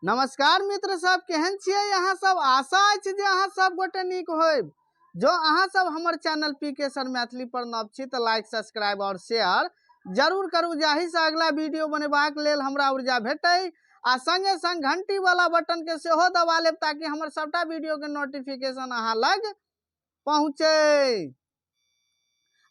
नमस्कार मित्र सब, केहन छियै अहाँ सब? आशा अछि जे अहाँ सब गोटे नीक होयब। जो अहाँ सब हमर चैनल पी के सर मैथिली पर नव छी तऽ लाइक, सब्सक्राइब और शेयर जरूर करू, जाहि से अगला वीडियो बनेबाक लेल हमरा ऊर्जा भेटै। आ संगे संग घंटी वाला बटन के सेहो दबा लेब ताकि हमर सबटा वीडियो के नोटिफिकेशन अहाँ लग पहुँचे।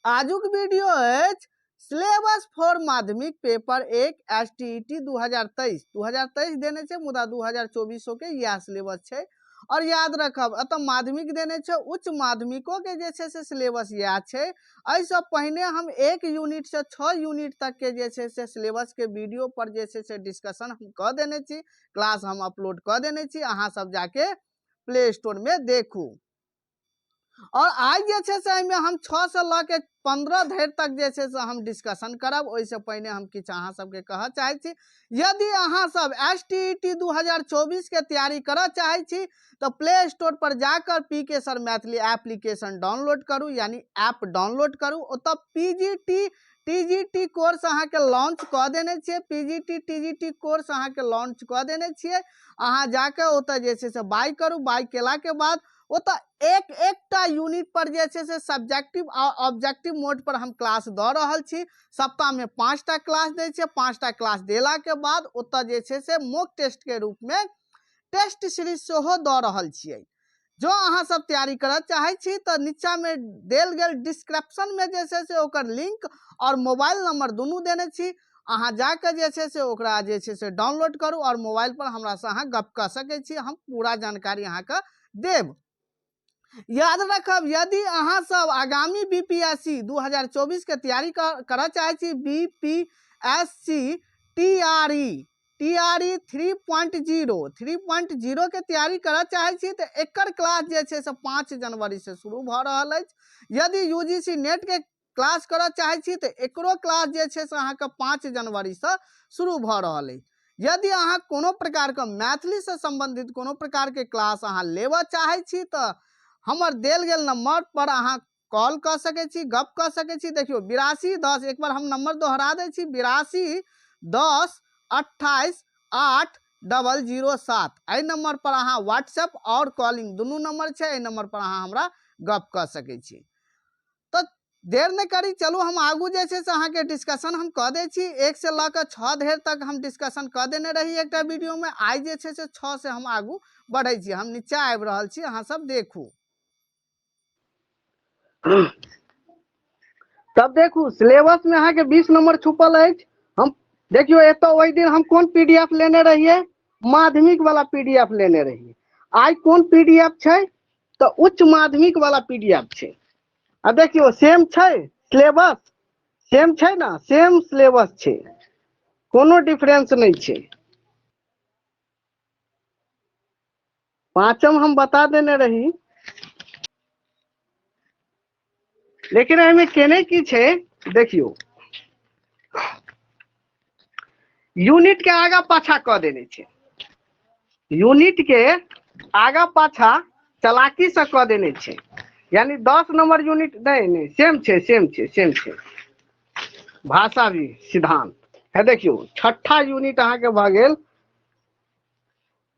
आजुक वीडियो अछि सिलेबस फॉर माध्यमिक paper 1 S T E T 2023। 2023 देने छै, मुदा 2024 के इएह सिलेबस छै। और याद रखब, एतऽ माध्यमिक देने छै, उच्च माध्यमिको के जे छै से सिलेबस इएह छै। एहिसँ पहिने हम 1 यूनिट से 6 यूनिट तक के जे छै से सिलेबस के वीडियो पर जे छै से डिस्कशन हम कऽ देने छी, क्लास हम अपलोड कऽ देने छी, अहाँ सब जाके प्ले स्टोर में देखू। और आइ जे छै से एहिमे हम 6 से लऽ के 15 धरि तक जे छै से हम डिस्कशन करब। ओहिसँ पहिने हम किछु अहाँ सबके कहऽ चाहै छी, यदि अहाँ सब एस टी ई टी 2024 के तैयारी करऽ चाहै छी तऽ प्ले स्टोर पर जाकर पी के सर मैथिली एप्लीकेशन डाउनलोड करू, यानी ऐप डाउनलोड करू। ओतऽ P G T T G T course अहाँके लॉन्च कऽ देने छियै, P G T T G T course अहाँके लॉन्च कऽ देने छियै। अहाँ जाके ओतऽ जे छै से बाय करू। बाय केलाके बाद ओतऽ एक एकटा यूनिट पर जे छै से सब्जेक्टिव आ ऑब्जेक्टिव मोड पर हम क्लास दऽ रहल छी। सप्ताहमे 5टा क्लास दै छियै। 5टा क्लास देलाके बाद ओतऽ जे छै से मॉक टेस्टके रूपमे टेस्ट सीरीज सेहो दऽ रहल छियै। जो अहाँ सब तैयारी करऽ चाहै छी तऽ नीचाँमे देल गेल डिस्क्रिप्शनमे जे छै से ओकर लिंक आओर मोबाइल नंबर दुनू देने छी। अहाँ जाकऽ जे छै से ओकरा जे छै से डाउनलोड करू आओर मोबाइल पर हमरासँ अहाँ गप कऽ सकै छी, हम पूरा जानकारी अहाँके देब। याद रखब, यदि अहाँ सब आगामी बी पी एस सी 2024 के तैयारी करऽ चाहै छी, B P S C T R E T R E 3.0 के तैयारी करऽ चाहै छी तऽ एकर क्लास जे छै से 5 जनवरी से शुरू भऽ रहल अछि। यदि you ji C net के क्लास करऽ चाहै छी तऽ एकरो क्लास जे छै से अहाँके 5 जनवरीसँ शुरू भऽ रहल अछि। यदि अहाँ कोनो प्रकारके मैथिलीसँ सम्बन्धित कोनो प्रकारके क्लास अहाँ लेबऽ चाहै छी तऽ हमर देल गेल नम्बर पर अहाँ कॉल कऽ सकै छी, गप कऽ सकै छी। देखियौ 82 10, एक बार हम नम्बर दोहरा दै छी, 82 10 28 8 00 7। एहि नम्बर पर अहाँ व्हाट्सएप आओर कॉलिंग दुनू नम्बर छै, एहि नम्बर पर अहाँ हमरा गप कऽ सकै छी। तऽ देर नहि करी, चलू हम आगू जे छै से अहाँके डिस्कशन हम कऽ दै छी। 1 से लऽ कऽ 6 धरि तक हम डिस्कशन कऽ देने रही एकटा वीडियोमे। आइ जे छै से 6 से हम आगू बढ़ै छी। हम नीचा आबि रहल छी, अहाँ सब देखू। तब देखू सिलेबस में अहाँके 20 नंबर छुपल अछि। हम देखियौ एतऽ ओहि दिन हम कोन पी डी एफ लेने रहियै, माध्यमिक वाला पी डी एफ लेने रहियै। आइ कोन पी डी एफ छै तऽ उच्च माध्यमिक वाला पी डी एफ छै। आ देखियौ सेम छै सिलेबस, सेम छै ने, सेम सिलेबस छै, कोनो डिफरेंस नहि छै। पाँचम हम बता देने रही, लेकिन एहिमे केने की छै देखियौ, यूनिट के आगा पाछा कऽ देने छै, यूनिट के आगा पाछा चलाकी से कऽ देने छै। यानी 10 नंबर यूनिट नहीं, नहीं, सेम छै, सेम छै, सेम छै। भाषा भी सिद्धांत है। देखियौ छठा यूनिट अहाँके भऽ गेल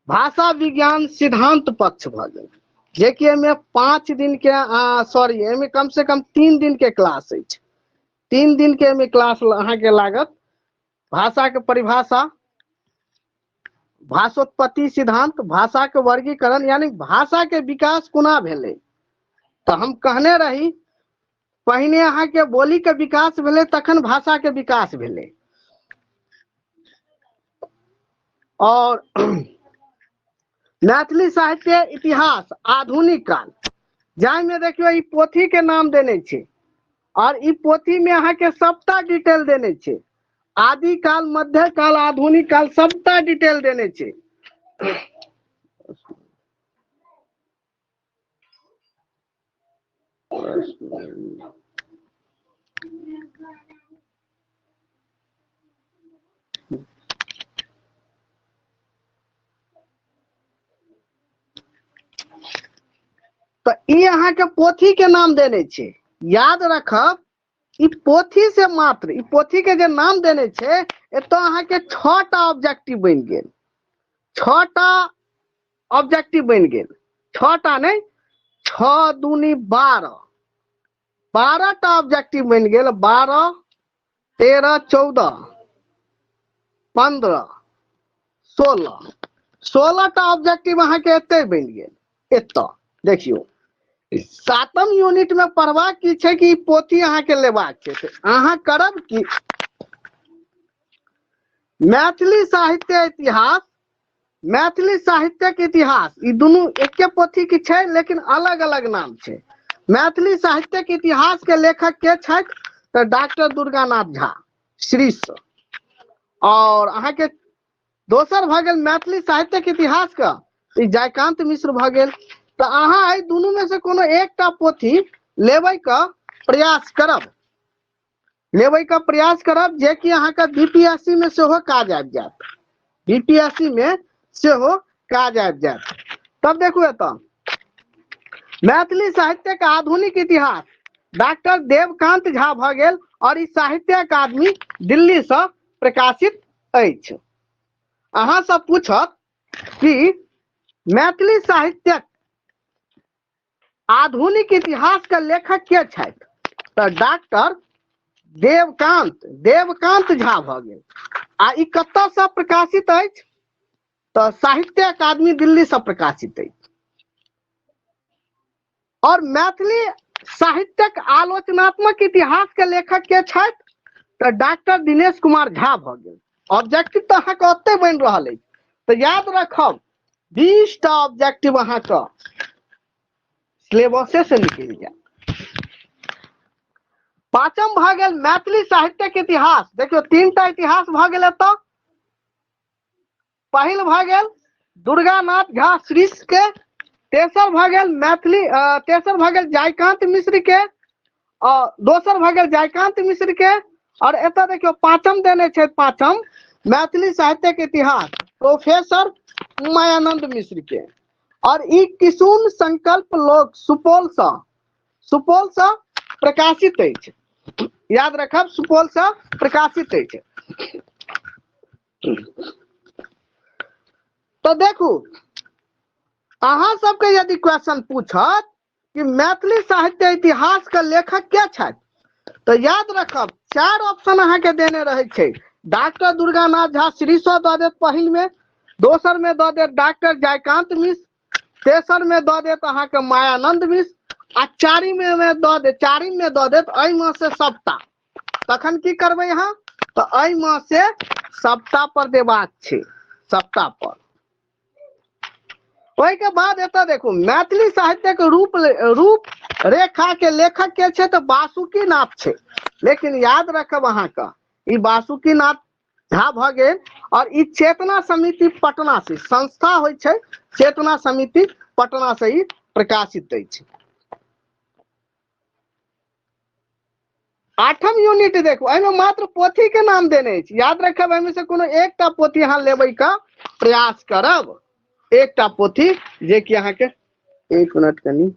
भाषा विज्ञान सिद्धांत पक्ष भऽ गेल, जेकि एहिमे 5 दिन के, सॉरी, एहिमे कम से कम 3 दिन के क्लास अछि। 3 दिन के एहिमे क्लास अहाँके लागत। भाषा के परिभाषा, भाषोत्पत्ति सिद्धांत, भाषा के वर्गीकरण, यानी भाषा के विकास कोना भेलै। तऽ हम कहने रही पहिने अहाँके बोली के विकास भेलै तखन भाषा के विकास भेलै। और मैथिली साहित्य इतिहास आधुनिक काल, जाहिमे देखियौ ई पोथी के नाम देने छै और ई पोथी में अहाँके सबटा डिटेल देने छै। आदिकाल, मध्यकाल, आधुनिक काल सबटा डिटेल देने छै। तऽ ई अहाँके पोथी के नाम देने छै। याद रखब ई पोथी से मात्र ई पोथी के जे नाम देने छै, एतऽ अहाँके 6टा ऑब्जेक्टिव बनि गेल। 6टा ऑब्जेक्टिव बनि गेल। 6टा नहि, 6 दूनी 12, 12टा ऑब्जेक्टिव बनि गेल। 12 13 14 15 16, 16टा ऑब्जेक्टिव अहाँके एते बनि गेल। एतऽ देखियौ 7म यूनिट में पढ़बाक की छै कि पोथी अहाँके लेबाक छै। अहाँ करब की, मैथिली साहित्य इतिहास, मैथिली साहित्यक इतिहास, ई दुनू एके पोथी के छै लेकिन अलग अलग नाम छै। मैथिली साहित्यक इतिहास के लेखक के छथि तऽ डॉक्टर दुर्गानाथ झा श्रीश। और अहाँके दोसर भऽ गेल मैथिली साहित्यक इतिहास के ई जयकांत मिश्र भऽ गेल। तऽ अहाँ एहि दुनू में से कोनो एकटा पोथी लेबै के प्रयास करब, लेबै के प्रयास करब, जे कि अहाँके बीपीएससी में सेहो काज आबि जायत, बीपीएससी में सेहो काज आबि जायत। तब देखू एतऽ मैथिली साहित्य के आधुनिक इतिहास डॉक्टर देवकांत झा भऽ गेल और ई साहित्य अकादमी दिल्ली से प्रकाशित अछि। अहाँ सब पूछत कि मैथिली साहित्यक आधुनिक इतिहास के लेखक के छथि, तऽ डॉक्टर देवकांत झा भऽ गेल। आ ई कतऽ से प्रकाशित अछि, तऽ साहित्य अकादमी दिल्ली से प्रकाशित अछि। और मैथिली साहित्यक आलोचनात्मक इतिहास के लेखक के छथि, तऽ डॉक्टर दिनेश कुमार झा भऽ गेल। ऑब्जेक्टिव तऽ अहाँके ओते बनि रहल अछि, तऽ याद रखब 20टा ऑब्जेक्टिव अहाँके सिलेबसे से निकलि जायत। पांचम भऽ गेल मैथिली साहित्यक इतिहास। देखियौ 3टा इतिहास भऽ गेल एतऽ। पहिल भऽ गेल दुर्गानाथ झा श्रीश के, तेसर भऽ गेल मैथिली, तेसर भऽ गेल जयकांत मिश्र के, और दोसर भऽ गेल जयकांत मिश्र के। और एतऽ देखियौ पांचम देने छै, पांचम मैथिली साहित्य के इतिहास प्रोफेसर मायानंद मिश्र के। और ई किशुन संकल्प लोक सुपौल से प्रकाशित अछि। याद रखब सुपौल से प्रकाशित अछि। तो देखू अहाँ सबके यदि क्वेश्चन पूछत कि मैथिली साहित्य इतिहास के लेखक के छथि, तो याद रखब 4 ऑप्शन अहाँ के देने रहे छै। डॉक्टर दुर्गानाथ झा श्रीशो दऽ देत पहिल में, दोसर में दऽ देत डॉक्टर जयकांत मिश्र, तेसर में दऽ देत अहाँ के मायानंद मिश्र, आ चारिम में दऽ देत, चारिम में दऽ देत एहि में से सबटा। तखन की करबै अहाँ, तऽ एहि में से सबटा पर देबाक छै, सबटा पर। ओहिके बाद एतऽ देखू मैथिली साहित्य के रूप रेखा के लेखक के छै, तऽ बासुकीनाथ छै। लेकिन याद रखब अहाँके ई बासुकीनाथ झा भऽ गेल। और ई चेतना समिति पटना से संस्था होइ छै, चेतना समिति पटना से ई प्रकाशित अछि। 8म यूनिट देखू, एहिमे मात्र पोथी के नाम देने अछि। याद रखब एहिमे से कोनो एकटा पोथी अहाँ लेबै के प्रयास करब, एकटा पोथी जे कि अहाँके, एक मिनट कनी,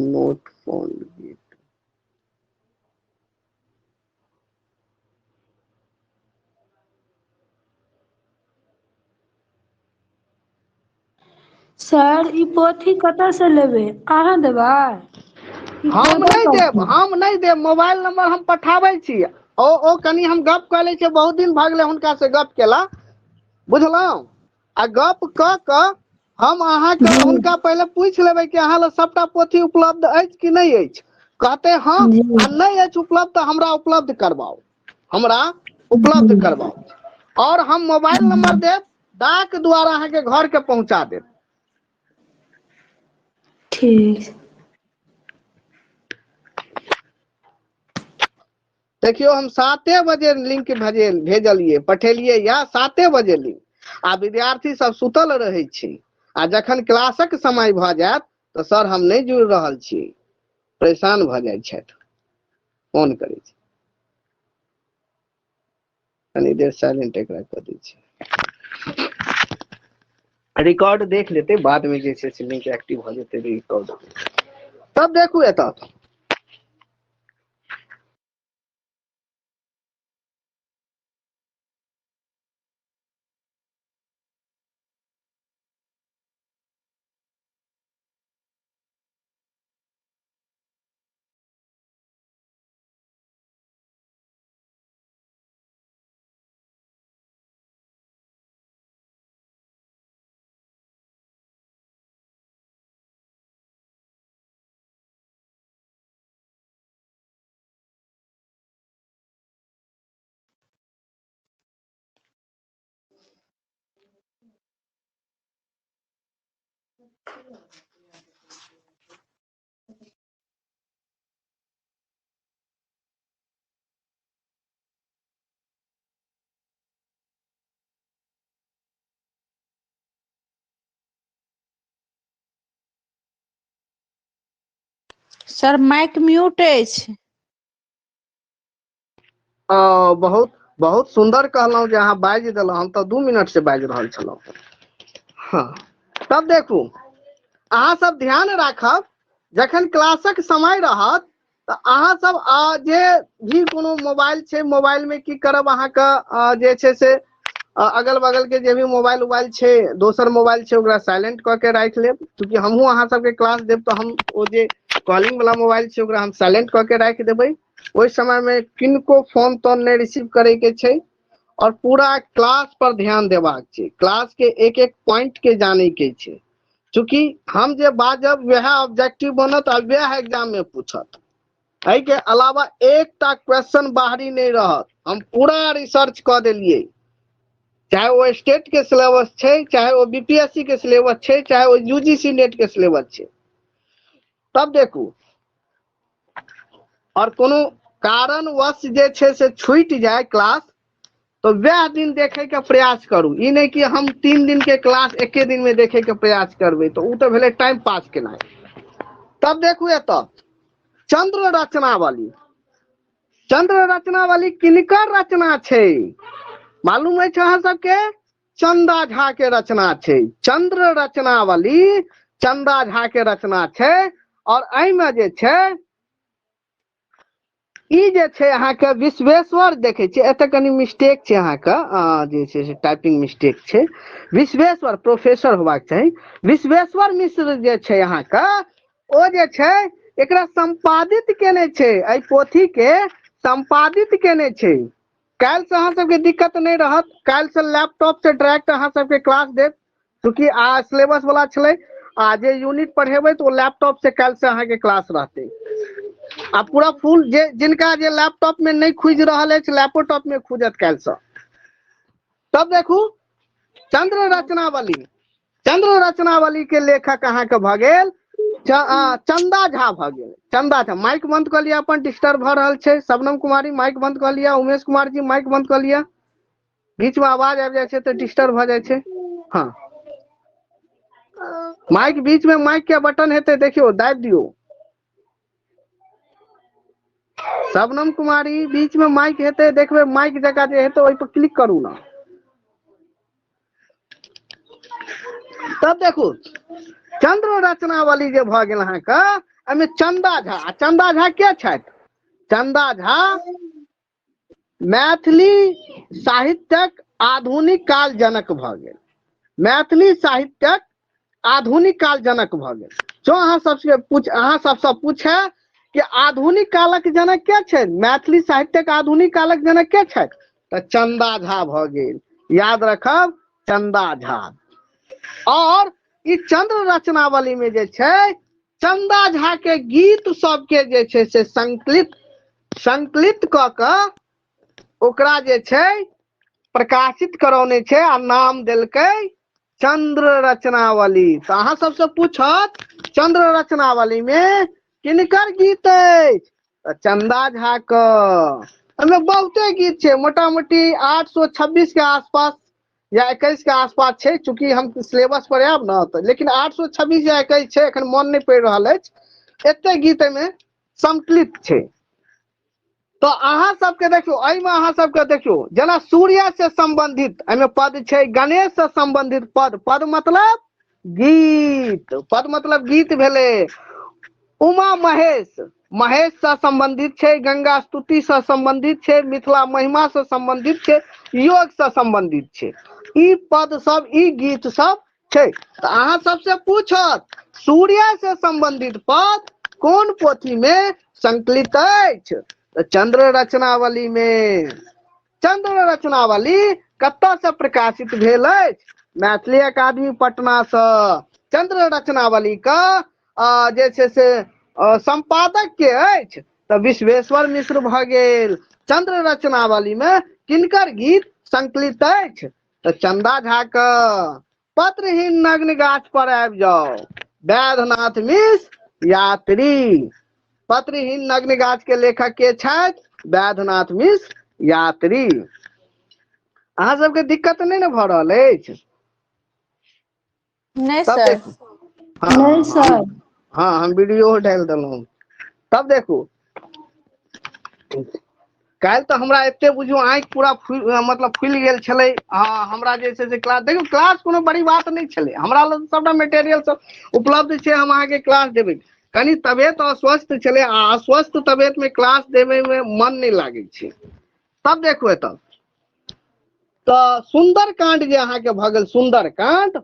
नोट फोन गेट। सर ई पोथी कतऽ से लेबै, अहाँ देबै? हम नहि देब, हम नहि देब। मोबाइल नंबर हम पठाबै छी। ओ कनि हम गप कऽ लै छियै, बहुत दिन भऽ गेलै हुनका से गप केला, बुझलहुँ? आ गप कऽ कऽ हम अहाँके हुनका पहिले पूछि लेबै कि अहाँ लग सबटा पोथी उपलब्ध अछि कि नहि अछि। कहते हँ, आ नहि अछि उपलब्ध तऽ हमरा उपलब्ध करबाउ, हमरा उपलब्ध करबाउ। और हम मोबाइल नंबर देब, डाक द्वारा अहाँके घर के पहुंचा देब। ठीक। देखियौ हम 7 बजे लिंक भेजलियै, पठेलियै या 7 बजे लिंक। आ विद्यार्थी सब सुतल रहै छै, आ जखन क्लासक समय भऽ जायत तऽ सर हम नहि जुड़ि रहल छी, परेशान भऽ जाइ छथि, फोन करै छी। कनी देर साइलेंट एकरा कऽ दै छी, रिकॉर्ड देख लेतै बाद में, जे छै से लिंक एक्टिव भऽ जेतै रिकॉर्ड। तब देखू एतऽ सर माइक म्यूट अछि। बहुत बहुत सुन्दर कहलहुँ जे अहाँ बाजि देलहुँ, हम तऽ 2 मिनट से बाजि रहल छलहुँ। हँ, तब देखू, अहाँ सब ध्यान राखब, जखन क्लासक समय रहत तऽ अहाँ सब जे भी कोनो मोबाइल छै, मोबाइल में की करब, अहाँके जे छै से अगल बगल के जे भी मोबाइल उबाइल छै, दोसर मोबाइल छै, ओकरा साइलेंट कऽ के राखि लेब। चूँकि हमहूँ अहाँ सबके क्लास देब तऽ हम ओ जे कॉलिंग वाला मोबाइल छै, ओकरा हम साइलेंट कऽ के राखि देबै। ओहि समय मे किनको फोन तोन नहि रिसीव करे के छै और पूरा क्लास पर ध्यान देबाक छै। क्लास के एक एक पॉइंट के जाने के छै, चूँकि हम जे बाजब वएह ऑब्जेक्टिव बनत आ वएह एग्जाम में पूछत। एहि के अलावा एकटा क्वेश्चन बाहरी नहि रहत। हम पूरा रिसर्च कऽ देलियै, चाहे ओ स्टेट के सिलेबस छै, चाहे ओ बीपीएससी के सिलेबस छै, चाहे ओ यूजीसी नेट के सिलेबस छै। तब देखू, और कोनो कारणवश जे छै से छूटि जाय क्लास, तऽ वएह दिन देखे के प्रयास करू। ई नहि कि हम 3 दिन के क्लास एके दिन में देखे के प्रयास करबै, तऽ ओ तऽ भेलै टाइम पास केनाइ। तब देखू, एतऽ चंद्र रचनावली। चंद्र रचनावली किनकर रचना छै, मालूम अछि अहाँ सबके? चंदा झा के रचना छै। चंद्र रचनावली चंदा झा के रचना छै। और एहिमे जे छै, ई जे छै अहाँके विश्वेश्वर, देखै छियै, एतऽ कनि मिस्टेक छै अहाँके, जे छै से टाइपिंग मिस्टेक छै। विश्वेश्वर प्रोफेसर होबाक चाही। विश्वेश्वर मिश्र जे छै अहाँके, ओ जे छै एकरा सम्पादित केने छै, एहि पोथी के सम्पादित केने छै। काल्हि से अहाँ सबके दिक्कत नहि रहत। काल्हि से लैपटॉप से डायरेक्ट अहाँ सबके क्लास देब, चूँकि आ सिलेबस वाला छलै आ जे यूनिट पढ़ेबै, तऽ ओ लैपटॉप से काल्हि से अहाँके क्लास रहतै। आ पूरा फुल जे जिनका जे लैपटॉप में नहि खुजि रहल अछि, लैपटॉप में खुजत काल्हिसँ। तब देखू, चंद्र रचनावली। चंद्र रचनावली के लेखक अहाँके भऽ गेल चंदा झा भऽ गेल, चंदा झा। माइक बंद कऽ लिअ अपन, डिस्टर्ब भऽ रहल छै। शबनम कुमारी, माइक बंद कऽ लिअ। उमेश कुमार जी, माइक बंद कऽ लिअ। बीच मे आवाज आबि जाइ छै तऽ डिस्टर्ब भऽ जाइ छै। हँ, माइक बीच मे माइक के बटन हेतै, देखियौ, दाबि दियौ। शबनम कुमारी, बीच मे माइक हेतै, देखबै, माइक जकाँ जे हेतै, ओहि पर क्लिक करू ने। तब देखू, चंद्र रचनावली जे भऽ गेल अहाँके, एहिमे चंदा झा। आ चंदा झा के छथि? चंदा झा मैथिली साहित्यक आधुनिक काल जनक भऽ गेल। मैथिली साहित्यक आधुनिक काल जनक भऽ गेल। जो अहाँ सबसे पूछ, अहाँ सबसँ पूछे कि आधुनिक कालक जनक के छै, मैथिली साहित्यक आधुनिक कालक जनक के छथि, तऽ चंदा झा भऽ गेल। याद रखब, चंदा झा। और ई चंद्र रचनावली में जे छै, चंदा झा के गीत सबके जे छै से संकलित संकलित कऽ कऽ ओकरा जे छै प्रकाशित करौने छै आ नाम देलकै चंद्र रचनावली। तऽ अहाँ सबसँ पूछत, चंद्र रचनावली मे किनकर गीत अछि? तऽ चंदा झा के। ओहिमे बहुते गीत छै, मोटा मोटी 826 के आसपास या 21 के आसपास छै। चूंकि हम सिलेबस पर आयब ने तऽ, लेकिन 826 या 21 छै, एखन मन नहि पड़ि रहल अछि। एते गीत एहिमे संकलित छै। तऽ अहाँ सबके देखियौ, एहिमे अहाँ सबके देखियौ, जेना सूर्य से संबंधित एहिमे पद छै, गणेश से संबंधित पद। पद मतलब गीत, पद मतलब गीत भेलै। उमा महेश, महेश से संबंधित छै, गंगा स्तुति से संबंधित छै, मिथिला महिमा से संबंधित छै, योग से संबंधित छै। ई पद सब, ई गीत सब छै। तऽ अहाँ सबसे पूछत, सूर्य से संबंधित पद कोन पोथी मे संकलित अछि? तऽ चंद्र रचनावली मे। चंद्र रचनावली कतऽ से प्रकाशित भेल अछि? मैथिली अकादमी पटना से। चंद्र रचनावली का जे छै से संपादक के अछि? तऽ विश्वेश्वर मिश्र भऽ गेल। चंद्र रचनावली मे किनकर गीत संकलित अछि? तऽ चंदा झा के। पत्रहीन नग्न गाछ पर आबि जाउ। वैद्यनाथ मिश्र यात्री। पत्रहीन नग्न गाछ के लेखक के छथि? वैद्यनाथ मिश्र यात्री। अहाँ सबके दिक्कत नहि ने भऽ रहल अछि? नहि तब सर। देखू। हँ नहि सर। हँ, हम वीडियो डालि देलहुँ। तब देखू, काल्हि तऽ हमरा एते बुझू आँखि पूरा मतलब फुलि गेल छलै। हँ, हमरा जे छै से क्लास देखियौ, क्लास कोनो बड़ी बात नहि छलै, हमरा लग सबटा मटेरियल सब उपलब्ध छै, हम अहाँके क्लास देबै। कनि तबियत अस्वस्थ छलै आ अस्वस्थ तबियत मे क्लास देबै मे मन नहि लागै छै। तब देखू एतऽ तऽ सुंदरकांड जे अहाँके भऽ गेल, सुंदरकांड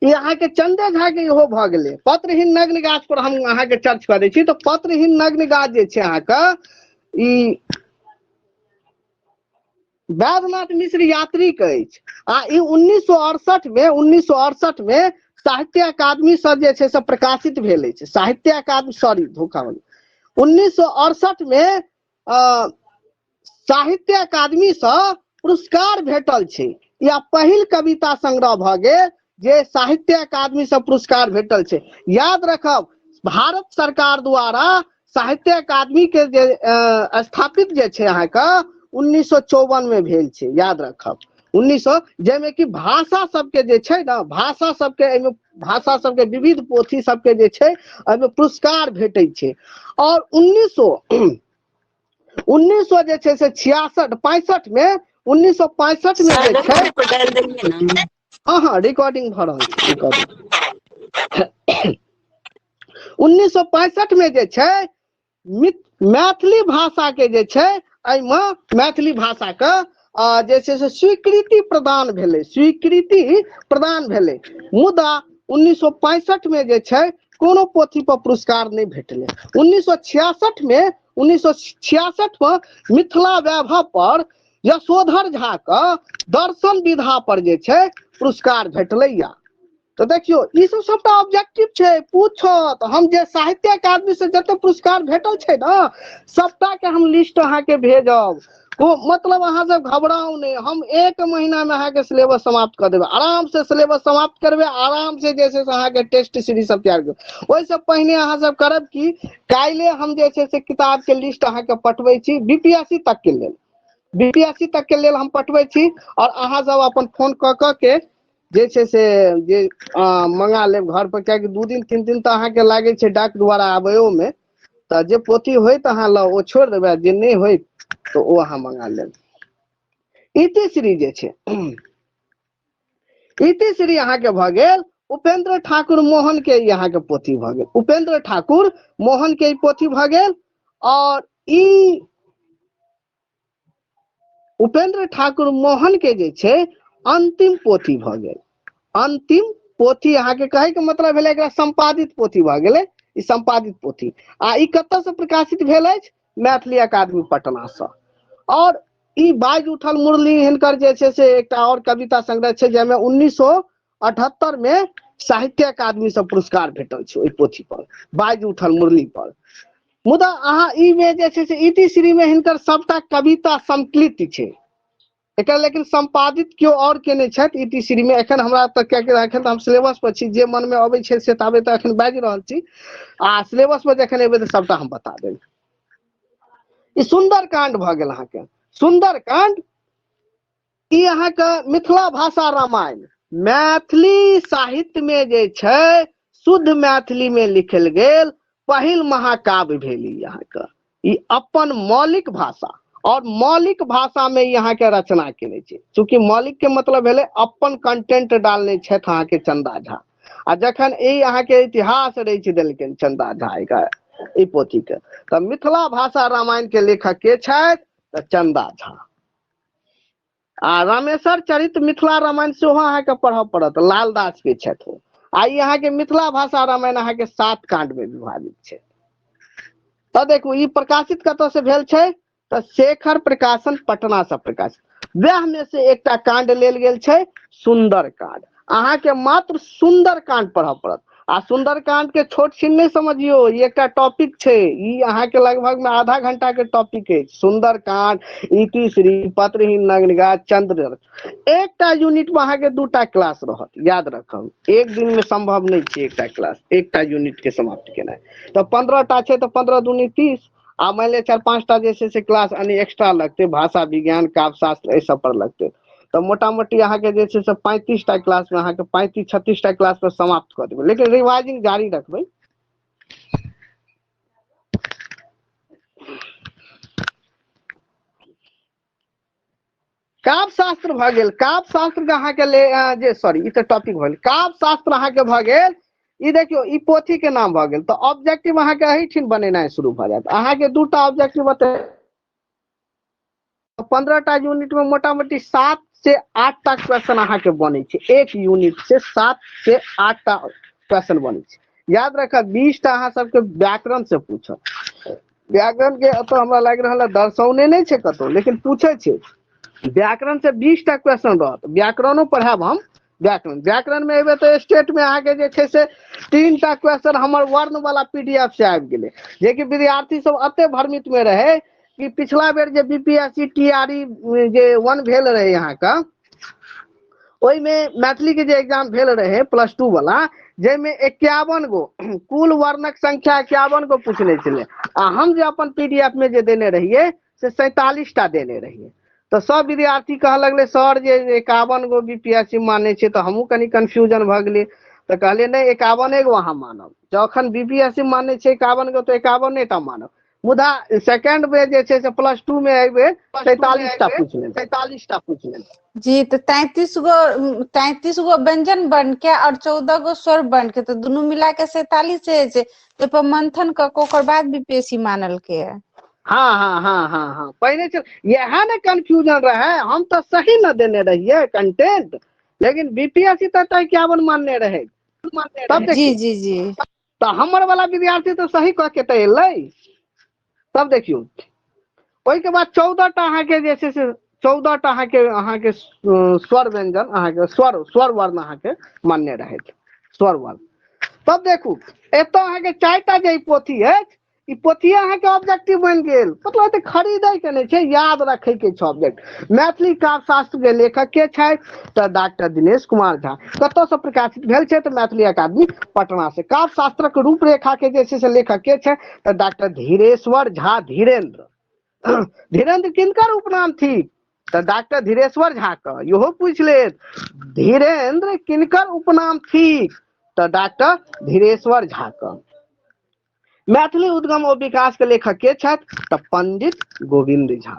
ई अहाँके चंदे झा के इहो भऽ गेलै। पत्रहीन नग्न गाछ पर हम अहाँके चर्च करै छी। तऽ पत्रहीन नग्न गाछ जे छै अहाँके ई वैद्यनाथ मिश्र यात्री के अछि आ ई 1968 मे साहित्य अकादमी से जे छै से प्रकाशित भेल अछि। साहित्य अकादमी, सॉरी धोखा हो, 1968 मे साहित्य अकादमी से पुरस्कार भेटल छै। या पहिल कविता संग्रह भऽ गेल जे साहित्य अकादमी से पुरस्कार भेटल छै। याद रखब, भारत सरकार द्वारा साहित्य अकादमी के जे स्थापित जे छै अहाँके 1954 में भेल छै। याद रखब 1900, जाहिमे कि भाषा सबके जे छै ने, भाषा सबके एहिमे भाषा सबके विविध पोथी सबके जे छै एहिमे पुरस्कार भेटै छै। और 1900 जे छै से 66 65 में, 1965 में जे छै, हँ हँ रिकॉर्डिंग भऽ रहल छै, रिकॉर्डिंग। 1965 में जे छै मैथिली भाषा के जे छै एहिमे मैथिली भाषा के जे छै से स्वीकृति प्रदान भेलै, स्वीकृति प्रदान भेलै। मुदा 1965 में जे छै कोनो पोथी पर पुरस्कार नहि भेटलै। 1966 में, 1966 में मिथिला वैभव पर यशोधर झा के दर्शन विधा पर जे छै पुरस्कार भेटलै। या तऽ देखियौ, ई सब सबटा ऑब्जेक्टिव छै, पूछत। हम जे साहित्य अकादमी से जते पुरस्कार भेटल छै ने, सबटा के हम लिस्ट अहाँके भेजब। ओ मतलब अहाँ सब घबराउ नहि, हम 1 महीना में अहाँके सिलेबस समाप्त कऽ देबै। आराम से सिलेबस समाप्त करबै, आराम से जे छै से अहाँके टेस्ट सीरीज सब तैयार करबै। ओहिसँ पहिने अहाँ सब करब की, काल्हि हम जे छै से किताब के लिस्ट अहाँके पठबै छी बीपीएससी तक के लेल, बीपीएससी तक के लेल हम पठबै छी। और अहाँ सब अपन फोन कऽ कऽ के जे छै से जे मंगा लेब घर पर, कियाकि 2 दिन 3 दिन तऽ अहाँके लागै छै डाक द्वारा आबैयो में। तऽ जे पोथी होइत अहाँ लग ओ छोड़ि देबै, जे नहि होइत तऽ ओ अहाँ मंगा लेब। इतिश्री जे छै, इतिश्री अहाँके भऽ गेल उपेंद्र ठाकुर मोहन के ई अहाँके पोथी भऽ गेल, उपेंद्र ठाकुर मोहन के ई पोथी भऽ गेल। और ई उपेंद्र ठाकुर मोहन के जे छै अंतिम पोथी भऽ गेल। अंतिम पोथी अहाँके कहै के मतलब भेलै एकरा संपादित पोथी भऽ गेलै, ई संपादित पोथी। आ ई कतऽ से प्रकाशित भेल अछि? मैथिली अकादमी पटना सँ। और ई बाजि उठल मुरली हिनकर जे छै से एकटा और कविता संग्रह छै, जाहिमे 1978 में साहित्य अकादमी सँ पुरस्कार भेटल छै ओहि पोथी पर, बाजि उठल मुरली पर। मुदा अहाँ ई मे जे छै से इतिश्री में हिनकर सबटा कविता संकलित छै एकर, लेकिन संपादित केओ और केने छथि इतिश्री में। एखन हमरा तऽ कियाकि एखन तऽ हम सिलेबस पर छी, जे मन में अबै छै से ताबे तऽ एखन बाजि रहल छी, आ सिलेबस पर जखन एबै तऽ सबटा हम बता देब। ई सुंदरकांड भऽ गेल अहाँके। सुंदरकांड ई अहाँके मिथिला भाषा रामायण मैथिली साहित्य में जे छै शुद्ध मैथिली में लिखल गेल पहिल महाकाव्य भेल ई अहाँके। ई अपन मौलिक भाषा और मौलिक भाषा में ई अहाँके रचना केने छै। चूँकि मौलिक के मतलब भेलै अपन कंटेंट डालने छथि अहाँके चंदा झा। आ जखन ई अहाँके इतिहास रचि देलखिन चंदा झा ई पोथी के, तऽ मिथिला भाषा रामायण के लेखक के छथि? तऽ चंदा झा। आ रामेश्वर चरित मिथिला रामायण सेहो अहाँके पढ़ऽ पड़त, लालदास के छथि ओ। आ ई अहाँके मिथिला भाषा रामायण अहाँके 7 कांड में विभाजित छै। तऽ देखू ई प्रकाशित कतऽ से भेल छै? तऽ शेखर प्रकाशन पटना से प्रकाशित। वएह में से एकटा कांड लेल गेल छै सुंदर कांड। अहाँके मात्र सुंदर कांड पढ़ऽ पड़त। आ सुंदरकांड के छोट छिन नहि समझियौ, ई एकटा टॉपिक छै। ई अहाँके लगभग में आधा घंटा के टॉपिक अछि। सुंदरकांड, इतिश्री, पत्रहीन नग्न गाछ, चंद्र, एकटा यूनिट में अहाँके दूटा क्लास रहत, याद रखब। एक दिन में संभव नहि छै एकटा क्लास, एकटा यूनिट के समाप्त केनाइ। तऽ 15 टा छै तऽ 15 दूनी 30, आ मानि लिअ 4 5 टा जे छै से क्लास यानी एक्स्ट्रा लगतै, भाषा विज्ञान, काव्य शास्त्र, एहि सब पर लगतै। तऽ मोटा मोटी अहाँके जे छै से 35 टा क्लास में अहाँके 35 36 टा क्लास में समाप्त कऽ देबै, लेकिन रिवाइजिंग जारी रखबै। काव्य शास्त्र भऽ गेल। काव्य शास्त्र के अहाँके ले जे सॉरी, ई तऽ टॉपिक भऽ गेल। काव्य शास्त्र अहाँके भऽ गेल। ई देखियौ, ई पोथी के नाम भऽ गेल। तऽ ऑब्जेक्टिव अहाँके एहिठिन बनेनाइ शुरू भऽ जायत। अहाँके दूटा ऑब्जेक्टिव बते, 15 टा यूनिट में मोटा मोटी 7 से 8 टा क्वेश्चन अहाँके बनै छै। एक यूनिट से 7 से 8 टा क्वेश्चन बनै छै, याद रखब। 20 टा अहाँ सबके व्याकरण से पूछत। व्याकरण के एतऽ हमरा लागि रहल है दर्शौने नहि छै कतौ, लेकिन पूछै छै। व्याकरण से 20 टा क्वेश्चन रहत। व्याकरणो पढ़ायब हम। व्याकरण, व्याकरण में एबै तऽ स्टेट में अहाँके जे छै से 3 टा क्वेश्चन हमर वर्ण वाला पीडीएफ से आबि गेलै, जेकि विद्यार्थी सब एते भ्रमित में रहे कि पिछला बेर जे बीपीएससी टीआरई जे वन भेल रहे अहाँके, ओहिमे मैथिली के जे एग्जाम भेल रहे प्लस टू वाला, जाहिमे 51 गो कुल वर्णक संख्या 51 गो पूछने छलै, आ हम जे अपन पीडीएफ में जे देने रहियै से 47 टा देने रहियै। तऽ सब विद्यार्थी कहऽ लगलै, सर, जे 51 गो बीपीएससी मानै छै। तऽ हमहूँ कनि कन्फ्यूजन भऽ गेलियै, तऽ कहलियै, नहि, 51 गो अहाँ मानब। जखन बीपीएससी मानै छै 51 गो, तऽ 51 टा मानब। मुदा सेकेंड बेर जे छै से प्लस टू मे एहि बेर 47 टा पूछि लेलकै, 47 टा पूछि लेलकै। जी, तऽ 33 गो, 33 गो व्यंजन वर्ण के और 14 गो स्वर वर्ण के, तऽ दुनू मिला के 47 होइ छै। ओहिपर मंथन कऽ के ओकर बाद बीपीएससी मानलकै है। हँ, पहिने छै, इएह ने कंफ्यूजन रहै। हम तऽ सही न देने रहियै कंटेंट, लेकिन बीपीएससी तऽ 51 मानने रहै तब। देखियौ, जी जी तऽ हमर वाला विद्यार्थी तऽ सही कऽ के तऽ एलै। तब देखियौ, ओहिके बाद 14 टा अहाँके जे छै से 14 टा अहाँके स्वर व्यंजन, अहाँके स्वर स्वर वर्ण अहाँके मान्य रहैत, स्वर वर्ण। तब देखू, एतऽ अहाँके चारिटा जे ई पोथी अछि, ई पोथी अहाँके ऑब्जेक्टिव बनि गेल। मतलब एते खरीदै के नहि छै, याद रखै के छै ऑब्जेक्ट। मैथिली काव्य शास्त्र के लेखक के छथि? तऽ डॉक्टर दिनेश कुमार झा। कतऽ से प्रकाशित भेल छै? तऽ मैथिली अकादमी, पटना से। काव्य शास्त्रक रूपरेखा के जे छै से लेखक के छै? तऽ डॉक्टर धीरेश्वर झा धीरेन्द्र। धीरेन्द्र किनकर उपनाम थिक? तऽ डॉक्टर धीरेश्वर झा के। इहो पूछि लेत, धीरेन्द्र किनकर उपनाम थिक? तऽ डॉक्टर धीरेश्वर झा के। मैथिली उद्गम ओ विकास के लेखक के छथि? तऽ पंडित गोविंद झा।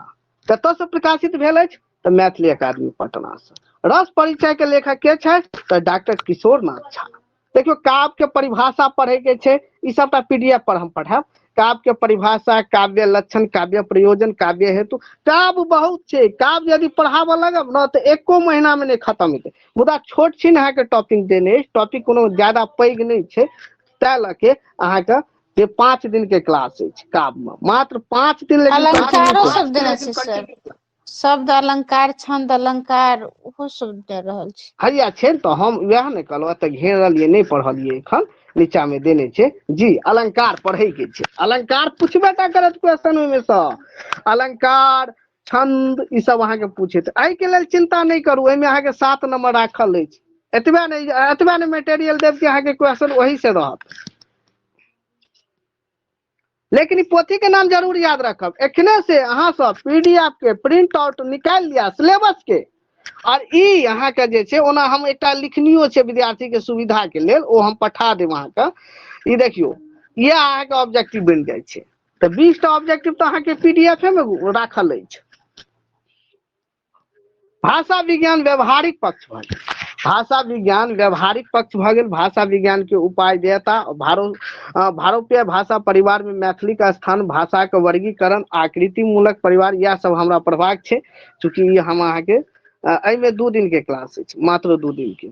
कतऽ से प्रकाशित भेल अछि? तऽ मैथिली अकादमी, पटना से। रस परिचय के लेखक के छथि? तऽ डॉक्टर किशोर नाथ झा। देखियौ, काव्य के परिभाषा पढ़े के छै। ई सबटा पीडीएफ पर हम पढ़ायब। काव्य के परिभाषा, काव्य लक्षण, काव्य प्रयोजन, काव्य हेतु, काव्य बहुत छै। काव्य यदि पढ़ाबऽ लगब ने तऽ एको महीना मे नहि खतम हेतै। मुदा छोट छिन अहाँके टॉपिक देने अछि, टॉपिक कोनो ज्यादा पैघ नहि छै, ताहि लऽ के अहाँके जे 5 दिन के क्लास अछि काव्य मे, मात्र 5 दिन, लेकिन अलंकारो सब देने छै सर, शब्द अलंकार, छंद अलंकार, ओहो सब दे रहल छै। हैया छै तऽ हम वएह ने कहलहुँ, एतऽ घेरलियै, नहि पढ़लियै एखन, नीचा मे देने छै जी। अलंकार पढ़ै के छै। अलंकार पुछबे टा करत क्वेश्चन ओहिमे सँ। अलंकार, छंद, ई सब अहाँके पूछैत। एहिके लेल चिंता नहि करू, एहिमे अहाँके 7 नंबर राखल अछि। एतबे नहि, एतबे नहि मेटेरियल देब कि अहाँके क्वेश्चन ओही से रहत। लेकिन ई पोथी के नाम जरूर याद रखब। एखने से अहाँ सब पीडीएफ के प्रिंट आउट निकालि लिअ सिलेबस के। आर ई अहाँके जे छै, ओना हम एकटा लिखनियो छै विद्यार्थी के सुविधा के लेल, ओ हम पठा देब अहाँके। ई देखियौ, इएह अहाँके ऑब्जेक्टिव बनि जाइ छै। तऽ 20 टा ऑब्जेक्टिव तऽ अहाँके पीडीएफ मे राखल अछि। भाषा विज्ञान व्यवहारिक पक्ष भऽ गेल। भाषा विज्ञान व्यवहारिक पक्ष भऽ गेल। भाषा विज्ञान के उपादेयता, भारोपीय भाषा परिवार में मैथिली का स्थान, भाषा के वर्गीकरण, आकृति मूलक परिवार, इएह सब हमरा पढ़बाक छै। चूँकि ई हम अहाँके एहिमे 2 दिन के क्लास अछि, मात्र 2 दिन के।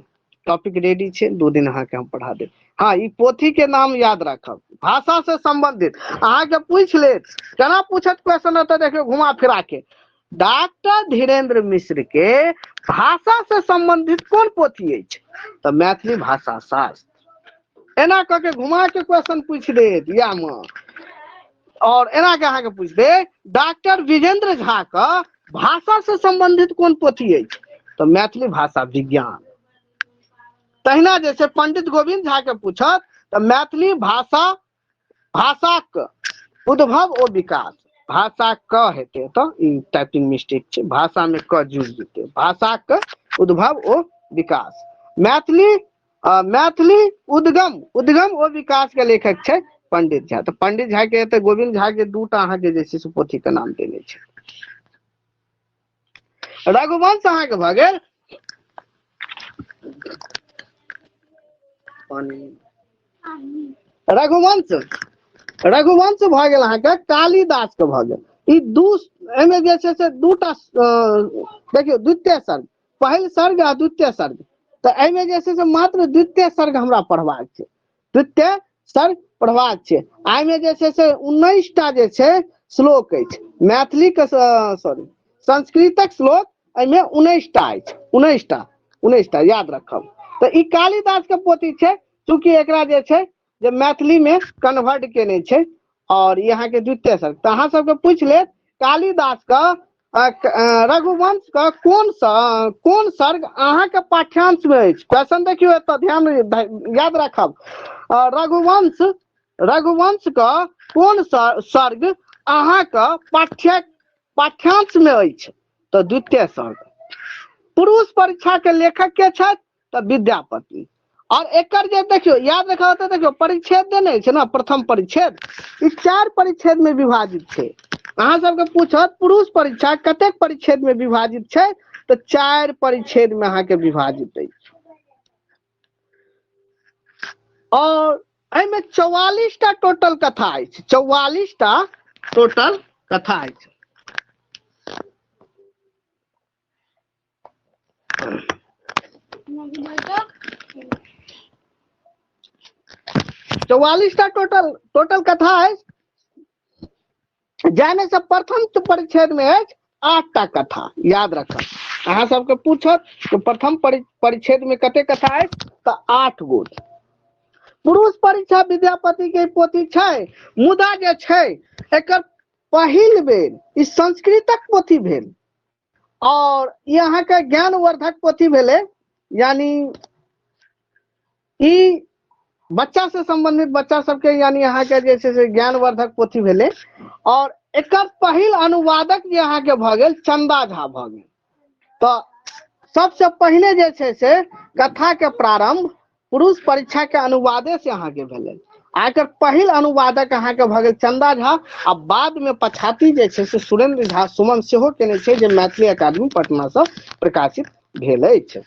टॉपिक रेडी छै, 2 दिन अहाँके हम पढ़ा देब। हँ, ई पोथी के नाम याद राखब। भाषा से संबंधित अहाँके पूछि लेत। केना पूछत क्वेश्चन? एतऽ देखियौ, घुमा फिरा के, डॉक्टर धीरेन्द्र मिश्र के भाषा से संबंधित कोन पोथी अछि? तऽ मैथिली भाषा शास्त्र। एना कऽ के घुमा के क्वेश्चन पूछि देत इएह मे। और एना के अहाँके पूछि देत डॉक्टर विजेंद्र झा के भाषा से संबंधित कोन पोथी अछि? तऽ मैथिली भाषा विज्ञान। तहिना जे छै पंडित गोविंद झा के पूछत तऽ मैथिली भाषा भाषाक उद्भव ओ विकास। भाषा क हेतै तऽ ई टाइपिंग मिस्टेक छै, भाषा में क जुड़ि जेतै, भाषाक उद्भव ओ विकास। मैथिली मैथिली उद्गम उद्गम ओ विकास के लेखक छै पंडित झा। तऽ पंडित झा के तऽ गोविंद झा के दूटा अहाँके जे छै से पोथी के नाम देने छै। रघुवंश अहाँके भऽ गेल रघुवंश, रघुवंश भऽ गेल अहाँके कालिदास के भऽ गेल। ई दू एहिमे जे छै से दूटा देखियौ, द्वितीय सर्ग, पहिल सर्ग आ द्वितीय सर्ग। तऽ एहिमे जे छै से मात्र द्वितीय सर्ग हमरा पढ़बाक छै, द्वितीय सर्ग पढ़बाक छै। आ एहिमे जे छै से 19 टा जे छै श्लोक अछि मैथिली के, सॉरी संस्कृतक श्लोक एहिमे 19 टा अछि, 19 टा, 19 टा याद रखब। तऽ ई कालिदास के पोथी छै, चूँकि एकरा जे छै जे मैथिली में कन्वर्ट केने छै और ई अहाँके द्वितीय सर्ग। तऽ अहाँ सबके पूछि लेत कालिदास के रघुवंश के कोन सर्ग अहाँके पाठ्यांश में अछि। क्वेश्चन देखियौ एतऽ ध्यान याद राखब, रघुवंश रघुवंश के कोन सर्ग अहाँके पाठ्यांश में अछि? तऽ द्वितीय सर्ग। पुरुष परीक्षा के लेखक के छथि? तऽ विद्यापति। और एकर जे देखियौ याद रखब तऽ देखियौ परिच्छेद देने छै ने, प्रथम परिच्छेद, ई 4 परिच्छेद में विभाजित छै। अहाँ सबके पूछत पुरुष परीक्षा कतेक परिच्छेद में विभाजित छै? तऽ 4 परिच्छेद में अहाँके विभाजित अछि। और एहिमे 44 टा टोटल कथा अछि, 44 टा टोटल कथा अछि। 44 टा टोटल कथा अछि, जाहिमे से प्रथम परिच्छेद में अछि 8 टा कथा। याद रखब, अहाँ सबके पूछत कि प्रथम परिच्छेद में कते कथा अछि? तऽ 8 गोट। पुरुष परीक्षा विद्यापति के पोथी छै, मुदा जे छै एकर पहिल बेर ई संस्कृतक पोथी भेल और ई अहाँके ज्ञानवर्धक पोथी भेलै, यानी ई बच्चा से संबंधित बच्चा सबके यानी अहाँके जे छै से ज्ञानवर्धक पोथी भेलै। और एकर पहिल अनुवादक जे अहाँके भऽ गेल चंदा झा भऽ गेल। तऽ सबसे पहिने जे छै से कथा के प्रारंभ पुरुष परीक्षा के अनुवादे से अहाँके भेलै। आ एकर पहिल अनुवादक अहाँके भऽ गेल चंदा झा, आ बाद में पछाति जे छै से सुरेंद्र झा सुमन सेहो केने छै, जे मैथिली अकादमी पटना से प्रकाशित भेल अछि।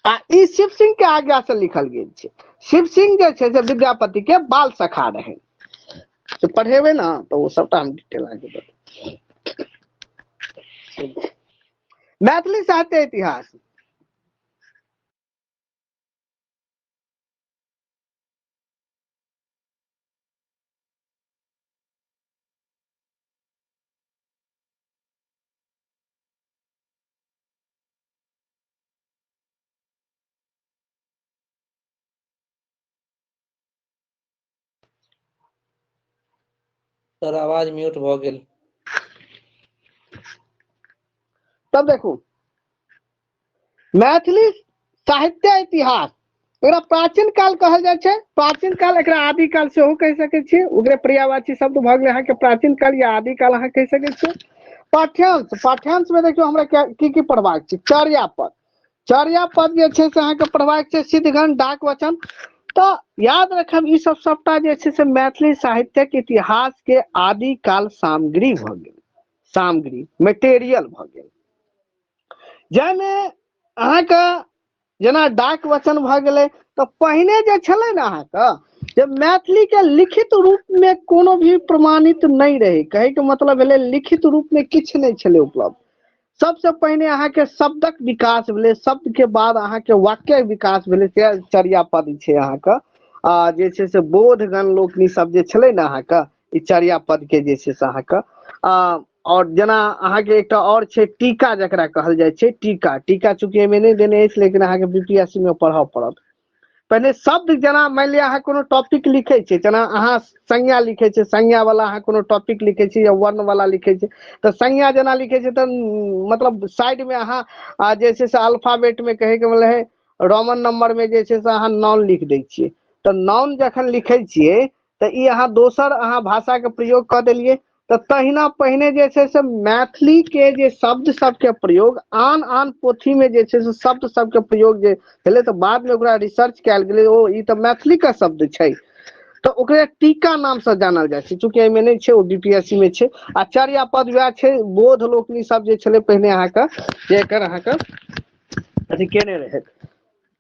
आ ई शिव सिंह के आज्ञा से लिखल गेल छै। शिव सिंह जे छै से विद्यापति के बाल सखा रहे। तो पढ़ेबै ना तऽ ओ सबटा हम डिटेल अहाँके बतेब। मैथिली साहित्य इतिहास। सर आवाज म्यूट भऽ गेल। तब देखू मैथिली साहित्य इतिहास, एकरा प्राचीन काल कहल जाइ छै। प्राचीन काल एकरा आदिकाल सेहो कहि सकै छियै, ओकरे पर्यायवाची शब्द भऽ गेलै अहाँके प्राचीन काल या आदिकाल अहाँ कहि सकै छियै। पाठ्यांश, पाठ्यांश में देखियौ हमरा की की पढ़बाक छै। चर्यापद, चर्यापद जे छै से अहाँके पढ़बाक छै, सिद्धगण, डाक वचन। तऽ याद रखब ई सब सबटा जे छै से मैथिली साहित्यक इतिहास के आदिकाल सामग्री भऽ गेल, सामग्री मेटेरियल भऽ गेल, जाहिमे अहाँके जेना डाक वचन भऽ गेलै। तऽ पहिने जे छलै ने अहाँके जे मैथिली के लिखित रूप में कोनो भी प्रमाणित नहि रहै, कहैके मतलब भेलै लिखित रूप में किछु नहि छलै उपलब्ध। सबसे पहिने अहाँके शब्दक विकास भेलै, शब्द के बाद अहाँके वाक्यक विकास भेलै, से चर्यापद छै अहाँके। आ जे छै से बोधगण लोकनि सब जे छलै ने अहाँके, ई चर्यापद के जे छै से अहाँके, और जेना अहाँके एकटा और छै टीका, जकरा कहल जाइ छै टीका। टीका चूँकि एहिमे नहि देने अछि, लेकिन अहाँके बीपीएससी मे पढ़ऽ पड़त। पहिने शब्द जेना मानि लिअ अहाँ कोनो टॉपिक लिखै छियै, जेना अहाँ संज्ञा लिखै छियै, संज्ञा वाला अहाँ कोनो टॉपिक लिखै छियै या वर्ण वाला लिखै छियै, तऽ संज्ञा जेना लिखै छियै तऽ मतलब साइड मे अहाँ जे छै से अल्फाबेट मे कहै के मतलब है रोमन नंबर मे जे छै से अहाँ नाउन लिख दै छियै। तऽ नाउन जखन लिखै छियै तऽ ई अहाँ दोसर अहाँ भाषा के प्रयोग कऽ देलियै। तऽ तहिना पहिने जे छै से मैथिली के जे शब्द सबके प्रयोग आन आन पोथी में जे छै से शब्द सबके प्रयोग जे भेलै, तऽ बाद में ओकरा रिसर्च कयल गेलै, ओ ई तऽ मैथिली के शब्द छै, तऽ ओकरे टीका नाम से जानल जाइ छै। चूँकि एहिमे नहि छै, ओ बीपीएससी में छै। आ चर्यापद वएह छै, बोध लोकनि सब जे छलै पहिने अहाँके जे एकर अहाँके अथी केने रहै।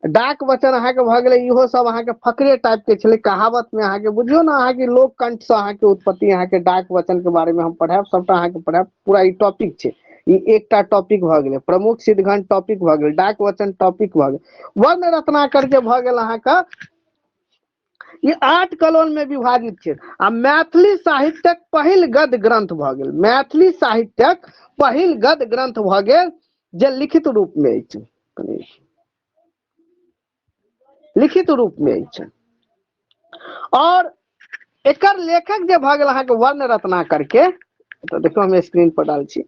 डाक वचन अहाँके भऽ गेलै, इहो सब अहाँके फकरे टाइप के छलै, कहावत में अहाँके बुझियौ ने अहाँके लोक कंठ से अहाँके उत्पत्ति। अहाँके डाक वचन के बारे में हम पढ़ायब, सबटा अहाँके पढ़ायब, पूरा ई टॉपिक छै। ई एकटा टॉपिक भऽ गेलै, प्रमुख सिद्धगण टॉपिक भऽ गेल, डाक वचन टॉपिक भऽ गेल। वर्ण रत्नाकर जे भऽ गेल अहाँके, ई 8 कलोल में विभाजित छै आ मैथिली साहित्यक पहिल गद्य ग्रंथ भऽ गेल। मैथिली साहित्यक पहिल गद्य ग्रंथ भऽ गेल जे लिखित रूप में अछि, लिखित रूप में अछि। और एकर लेखक जे भऽ गेल अहाँके वर्ण रत्नाकर के, तऽ देखियौ हम स्क्रीन पर डाल छी,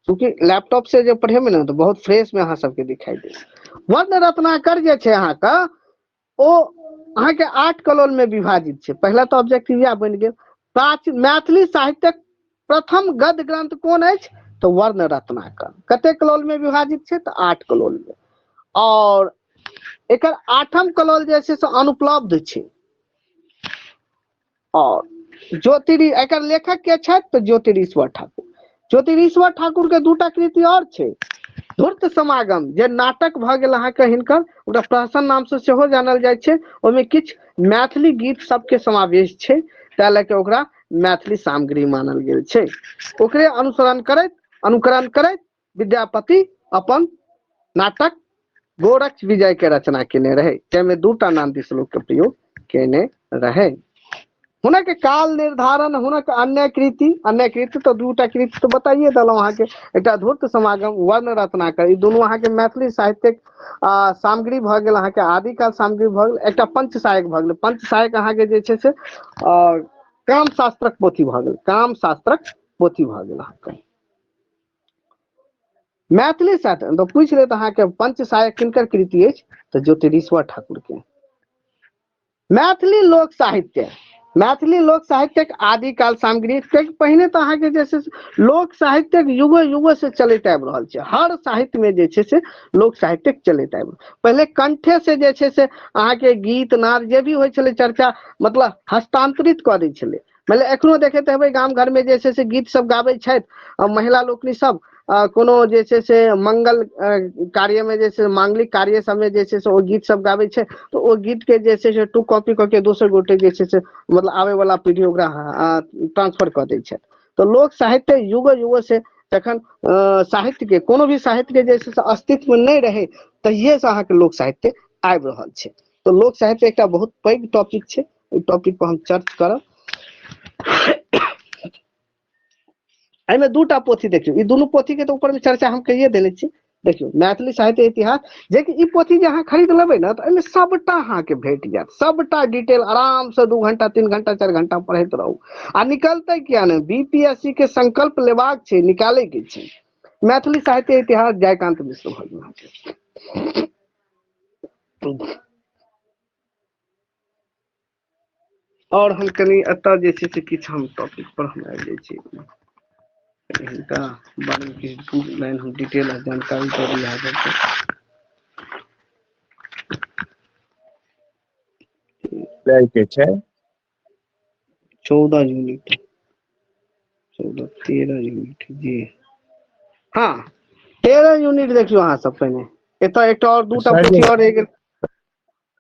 चूँकि लैपटॉप से जे पढ़ेबै ने तऽ बहुत फ्रेश में अहाँ सबके दिखाई देत। वर्ण रत्नाकर जे छै अहाँके, ओ अहाँके 8 कलोल में विभाजित छै। पहिला तऽ ऑब्जेक्टिव इएह बनि गेल। प्राचीन मैथिली साहित्यक प्रथम गद्य ग्रंथ कोन अछि? तऽ वर्ण रत्नाकर। कते कलोल में विभाजित छै? तऽ 8 कलोल में। और एकर 8म कलोल जे छै से अनुपलब्ध छै। और ज्योतिरी एकर लेखक के छथि? तऽ ज्योतिरीश्वर ठाकुर। ज्योतिरीश्वर ठाकुर के दूटा कृति और छै, धूर्त समागम जे नाटक भऽ गेल अहाँके हिनकर, ओकरा प्रहसन नाम से सेहो जानल जाइ छै, ओहिमे किछु मैथिली गीत सबके समावेश छै, ताहि लऽ के ओकरा मैथिली सामग्री मानल गेल छै। ओकरे अनुसरण करैत, अनुकरण करैत विद्यापति अपन नाटक गोरक्ष विजय के रचना केने रहे, जाहिमे दूटा नान्दी श्लोक के प्रयोग केने रहे। हुनक काल निर्धारण, हुनक अन्य कृति, अन्य कृति तऽ दूटा कृति तऽ बताइए देलहुँ अहाँके, एकटा धूर्त समागम, वर्ण रत्नाकर, ई दुनू अहाँके मैथिली साहित्यक सामग्री भऽ गेल, अहाँके आदिकाल सामग्री भऽ गेल। एकटा पंचसायक भऽ गेल। पंचसायक अहाँके जे छै से काम शास्त्रक पोथी भऽ गेल, काम शास्त्रक पोथी भऽ गेल अहाँके मैथिली साहित्य। तऽ पूछि लेत अहाँके पंचसायक किनकर कृति अछि? तऽ ज्योतिरीश्वर ठाकुर के। मैथिली लोक साहित्य, मैथिली लोक साहित्यक आदिकाल सामग्री, पहिने तऽ अहाँके जे छै लोक साहित्यक युगो युगो से चलैत आबि रहल छै। हर साहित्य में जे छै से लोक साहित्यक चलैत आबि रहल। पहिले कंठे से जे छै से अहाँके गीत नाद जे भी होइ छलै चर्चा, मतलब हस्तांतरित कऽ दै छलै। मतलब एखनो देखैत हेबै गाम घर में जे छै से गीत सब गाबै छथि महिला लोकनि सब, कोनो जे छै से मंगल कार्य में जे छै, मांगलिक कार्य सब में जे छै से ओ गीत सब गाबै छै, तऽ ओ गीत के जे छै से टू कॉपी कऽ के दोसर गोटे जे छै से मतलब आबे वाला पीढ़ी ओकरा ट्रांसफर कऽ दै छै। तऽ लोक साहित्य युगो युगो से जखन साहित्य के कोनो भी साहित्य के जे छै से अस्तित्व नहि रहै, तहिये से अहाँके लोक साहित्य आबि रहल छै। तऽ लोक साहित्य एकटा बहुत पैघ टॉपिक छै, ओहि टॉपिक पर हम चर्च करब। एहिमे दूटा पोथी देखियौ, ई दुनू पोथी के तऽ ऊपर में चर्चा हम कहिये देने छी। देखियौ मैथिली साहित्य इतिहास, जे कि ई पोथी जे अहाँ खरीद लेबै ने तऽ एहिमे सबटा अहाँके भेट जायत, सबटा डिटेल आराम से 2 घंटा 3 घंटा 4 घंटा पढ़ैत रहू। आ निकलतै किया नहि, बीपीएससी के संकल्प लेबाक छै, निकाले के छै। मैथिली साहित्य इतिहास जयकांत मिश्र भऽ गेल अहाँके। और हम कनि एतऽ जे छै से किछु हम टॉपिक पर हम आबि जाइ छी, हिनका बारे में किछु 2 लाइन हम डिटेल आ जानकारी दऽ दी अहाँ सबके। लै के छै 14 यूनिट, 14 13 यूनिट जी हाँ 13 यूनिट। देखियौ अहाँ सब पहिने एतऽ एकटा और दूटा सर पोथी और रहि गेल।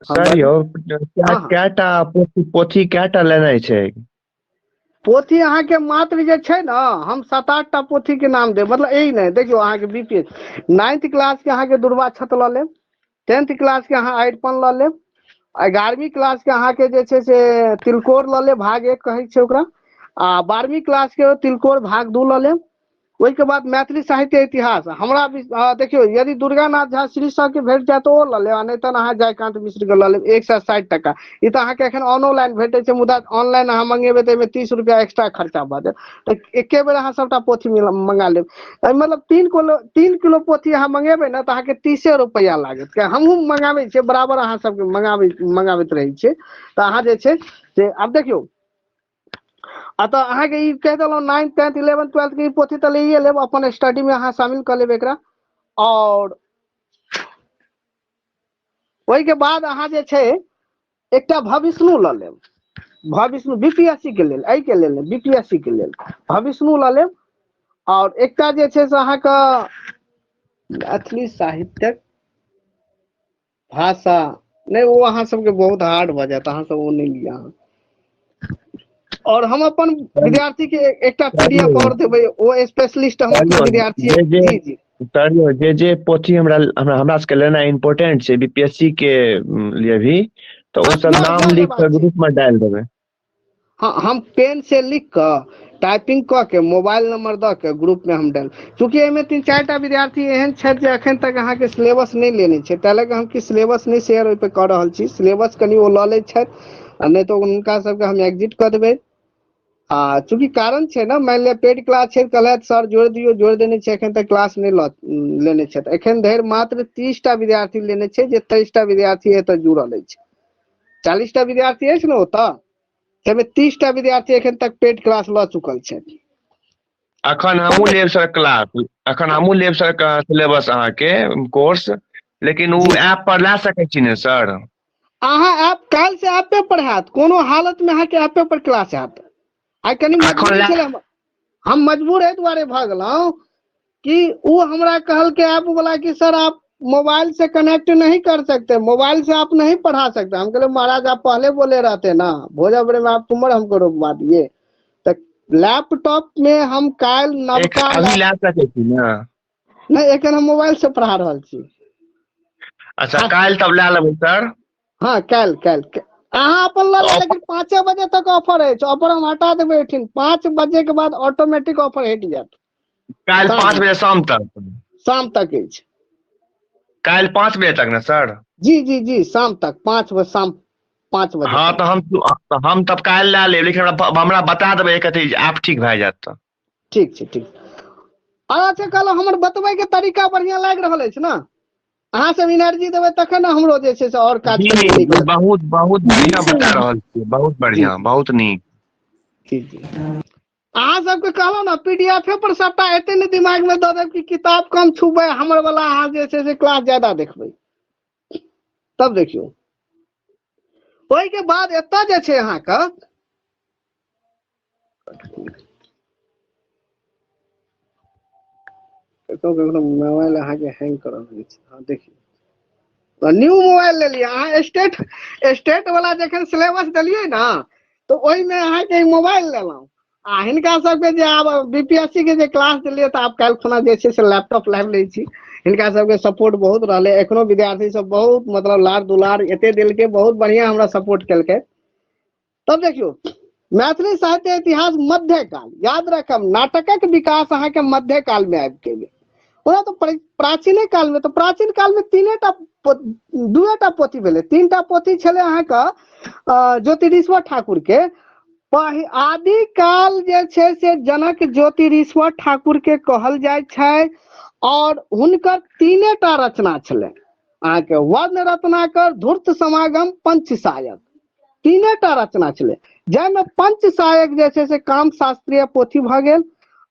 सर यौ, हाँ, हाँ। कएटा पोथी कएटा लेनाइ छै? पोथी अहाँके मात्र जे छै ने, हम 7-8 टा पोथी के नाम देब, मतलब एहि नहि। देखियौ अहाँके बीपीएस 9th class के अहाँके दुर्वा छत लऽ लेब, 10th class के अहाँ अरिपन लऽ लेब, 11वीं क्लास के अहाँके जे छै से तिलकोर लऽ लेब, भाग 1 कहै छै ओकरा, आ 12वीं क्लास के तिलकोर भाग 2 लऽ लेब, ओहिके बाद मैथिली साहित्य इतिहास हमरा देखियौ, यदि दुर्गानाथ झा श्री सर के भेट जाय तऽ ओ लऽ लेब, आ नहि तऽ अहाँ जयकान्त मिश्र के लऽ लेब। 160 टका ई तऽ अहाँके एखन ऑनलाइन भेटै छै, मुदा ऑनलाइन अहाँ मंगेबै तऽ एहिमे 30 रुपआ एक्स्ट्रा खर्चा भऽ जायत। तऽ एके बेर अहाँ सबटा पोथी मंगा लेब। मतलब 3 किलो पोथी अहाँ मंगेबै ने तऽ अहाँके 30 रुपैआ लागत। हमहूँ मंगाबै छियै बराबर, अहाँ सबके मंगाबैत रहै छियै। तऽ अहाँ जे छै से आब देखियौ, आ तऽ अहाँके ई कहि देलहुँ, नाइन्थ, 10th, 11th, 12th के ई पोथी तऽ लैए लेब, अपन स्टडी मे अहाँ शामिल कऽ लेब एकरा। आओर ओहिके बाद अहाँ जे छै एकटा भविष्णु लऽ लेब। भविष्णु बीपीएससी के लेल, एहिके लेल, बीपीएससी के लेल भविष्णु लऽ लेब। आओर एकटा जे छै से अहाँके मैथिली साहित्यक भाषा, नहि, ओ अहाँ सबके बहुत हार्ड भऽ जायत, अहाँ सब ओ नहि लिअ अहाँ। और हम अपन विद्यार्थी के एकटा पीडीएफ और देबै, ओ स्पेशलिस्ट हमर विद्यार्थी। जी जी। सर यौ, जे जे पोथी हमरा हमरा हमरा सबके लेनाइ इम्पोर्टेंट छै बीपीएससी के लिए भी, तऽ ओ सब नाम लिख कऽ ग्रुप मे डालि देबै। हाँ, हम पेन से लिख कऽ, टाइपिंग कऽ के, मोबाइल नंबर दऽ के ग्रुप में हम डाल। चूँकि एहिमे तीन चारि टा विद्यार्थी एहन छथि जे एखन तक अहाँके सिलेबस नहि लेने छै, ताहि लऽ कऽ हम कि सिलेबस नहि शेयर ओहि पर कऽ रहल छी। सिलेबस कनि ओ लऽ लैत छथि, आ नहि तऽ हुनका सबके हम एग्जिट कऽ देबै। आ चूँकि कारण छै ने, मानि लिअ पेड क्लास छै, कहलथि सर जोड़ि दियौ, जोड़ि देने छै, एखन तक क्लास नहि लऽ लेने छथि। एखन धरि मात्र 30 टा विद्यार्थी लेने छै, जे 23 टा विद्यार्थी एतऽ जुड़ल अछि। 40 टा विद्यार्थी अछि ने ओतऽ, ताहिमे 30 टा विद्यार्थी एखन तक पेड क्लास लऽ चुकल छथि। अखन हमहूँ लेब सर क्लास, अखन हमहूँ लेब सर सिलेबस, अहाँके कोर्स, लेकिन ओ ऐप पर लए सकै छी ने सर? अहाँ ऐप, काल्हि से ऐपे पर हैत। कोनो हालत में अहाँके ऐपे पर क्लास हैत। आइ कनि मजबूरी छलै, हम मजबूर एहि दुआरे भऽ गेलहुँ कि ओ हमरा कहलकै ऐप वाला कि सर, आप मोबाइल से कनेक्ट नहीं कर सकते, मोबाइल से आप नहीं पढ़ा सकते। हम कहले, महाराज, आप पहले बोले रहते ना, भोजापुर में आप तुमर हमको रोकवा दिए। तऽ लैपटॉप में हम काल्हि नवका अभी लए सकै छी ने? नहि, एखन हम मोबाइल से पढ़ा रहल छी। अच्छा, काल्हि तब लए लेबै सर। हाँ, काल्हि काल्हि अहाँ अपन लऽ लेब, लेकिन 5 बजे तक ऑफर अछि। ऑफर हम हटा देबै एहिठिन, 5 बजे के बाद ऑटोमेटिक ऑफर हटि जायत। काल्हि 5 बजे शाम तक? शाम तक अछि। काल्हि 5 बजे तक ने सर? जी जी जी, शाम तक, 5 बजे, शाम 5 बजे। हाँ, तऽ हम तब काल्हि लए लेब, लेकिन हमरा हमरा बता देबै एक अथी ऐप ठीक भए जायत तऽ। ठीक छै, ठीक। अच्छा, कहलहुँ, हमर बतबैके तरीका बढ़िआँ लागि रहल अछि ने? अहाँ सब एनर्जी देबै तखन ने हमरो जे छै से आओर काज। जी, बहुत बहुत बढ़िआँ बता रहल छियै, बहुत बढ़िआँ, बहुत नीक। जी, अहाँ सबके कहलहुँ ने, पीडीएफे पर सबटा एते ने दिमाग मे दऽ देब कि किताब कम छुबै, हमर वाला अहाँ जे छै से क्लास ज्यादा देखबै। तब देखियौ, ओहिके बाद एतऽ जे छै अहाँके कखनो कखनो मोबाइल अहाँके हैंग करऽ लगै छै। हँ, देखियौ, न्यू मोबाइल लेलियै अहाँ। स्टेट स्टेट वाला जखन सिलेबस देलियै ने, तऽ ओहिमे अहाँके मोबाइल लेलहुँ, आ हिनका सबके जे आब बीपीएससी के जे क्लास देलियै, तऽ आब काल्हि खुना जे छै से लैपटॉप लाबि लै छी। हिनका सबके सपोर्ट बहुत रहलै। एखनो विद्यार्थी सब बहुत मतलब लाड़ दुलार एते देलकै, बहुत बढ़िआँ हमरा सपोर्ट केलकै। तब देखियौ, मैथिली साहित्य इतिहास मध्यकाल। याद रखब, नाटकक विकास अहाँके मध्यकाल मे आबि गेल। ओना तऽ प्राचीने काल मे, तऽ प्राचीन काल मे तीने टा, दुए टा पोथी भेलै। तीन टा पोथी छलै अहाँके ज्योतिरीश्वर ठाकुर के। आदि काल जे छै से जनक ज्योतिरीश्वर ठाकुर के कहल जाइ छै, और हुनकर तीने टा रचना छलै अहाँके, वर्ण रत्नाकर, धूर्त समागम, पंचसायक। तीने टा रचना छलै, जाहिमे पंचसायक जे छै से काम शास्त्रीय पोथी भऽ गेल।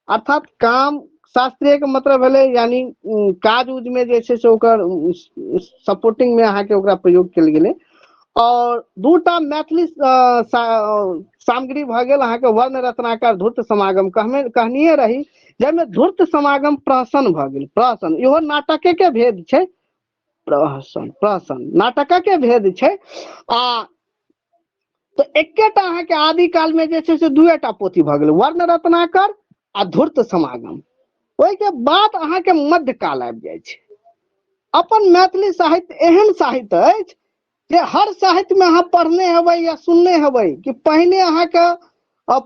अर्थात काम शास्त्रीय के मतलब भेलै यानी काज उज में जे छै से ओकर सपोर्टिंग में अहाँके ओकरा प्रयोग कयल गेलै। और दूटा मैथिली सामग्री भऽ गेल अहाँके वर्ण रत्नाकर, धूर्त समागम कहने कहनिये रही, जाहिमे धूर्त समागम प्रहसन भऽ गेल। प्रहसन इहो नाटके के भेद छै। प्रहसन, प्रहसन नाटकके भेद छै। आ तऽ एकेटा अहाँके आदिकाल मे जे छै से दुएटा पोथी भऽ गेल, वर्ण रत्नाकर आ धूर्त समागम। ओहिके बाद अहाँके मध्यकाल आबि जाइ छै। अपन मैथिली साहित्य एहन साहित्य अछि जे हर साहित्यमे अहाँ पढ़ने हेबै या सुनने हेबै कि पहिने अहाँके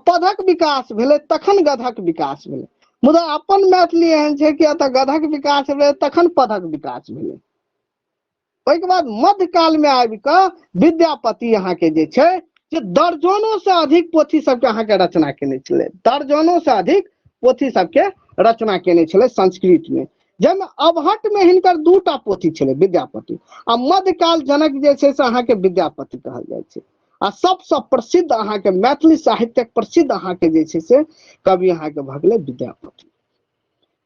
पदक विकास भेलै, तखन गधक विकास भेलै। मुदा अपन मैथिली एहन छै कि एतऽ गधक विकास भेलै तखन पदक विकास भेलै। ओहिके बाद मध्यकाल मे आबि कऽ विद्यापति अहाँके जे छै जे दर्जनों से अधिक पोथी सबके अहाँके रचना केने छलै, दर्जनों से अधिक पोथी सबके रचना केने छलै संस्कृत मे, जाहिमे अवहट्ट मे हिनकर दूटा पोथी छलै विद्यापति। आ मध्यकाल जनक जे छै से अहाँके विद्यापति कहल जाइ छै। आ सबसँ प्रसिद्ध अहाँके मैथिली साहित्यक प्रसिद्ध अहाँके जे छै से कवि अहाँके भऽ गेलै विद्यापति,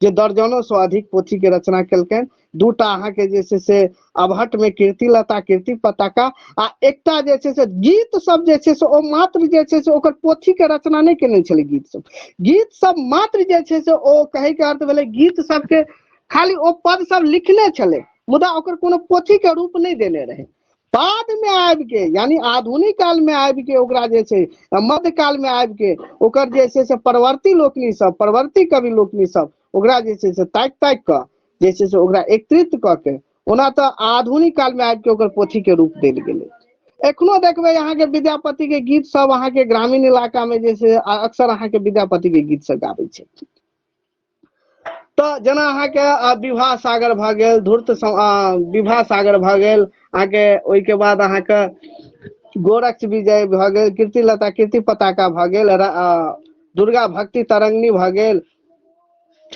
जे दर्जनों से अधिक पोथी के रचना केलकनि। दूटा अहाँके जे छै से अवहट्ट मे कीर्तिलता, कीर्ति पताका, आ एकटा जे छै से गीत सब जे छै से ओ मात्र जे छै से ओकर पोथी के रचना नहि केने छलै। गीत सब मात्र जे छै से ओ कहै के अर्थ भेलै गीत सबके खाली ओ पद सब लिखने छलै, मुदा ओकर कोनो पोथी के रूप नहि देने रहै। बाद मे आबि के यानी आधुनिक काल मे आबि के ओकरा जे छै मध्यकाल मे आबि के ओकर जे छै से परवर्ती लोकनि सब, परवर्ती कवि लोकनि सब ओकरा जे छै से ताकि ताकि कऽ जे छै से ओकरा एकत्रित कऽ के ओना तऽ आधुनिक काल मे आबि के ओकर पोथी के रूप देल गेलै। एखनो देखबै अहाँके विद्यापति के गीत सब अहाँके ग्रामीण इलाका मे जे छै अक्सर अहाँके विद्यापति के गीत सब गाबै छै। तऽ जेना अहाँके विवाह सागर भऽ गेल, धूर्त विवाह सागर भऽ गेल अहाँके, ओहिके बाद अहाँके गोरक्ष विजय भऽ गेल, कीर्तिलता कीर्ति पताका भऽ गेल, दुर्गा भक्ति तरंगिणी भऽ गेल,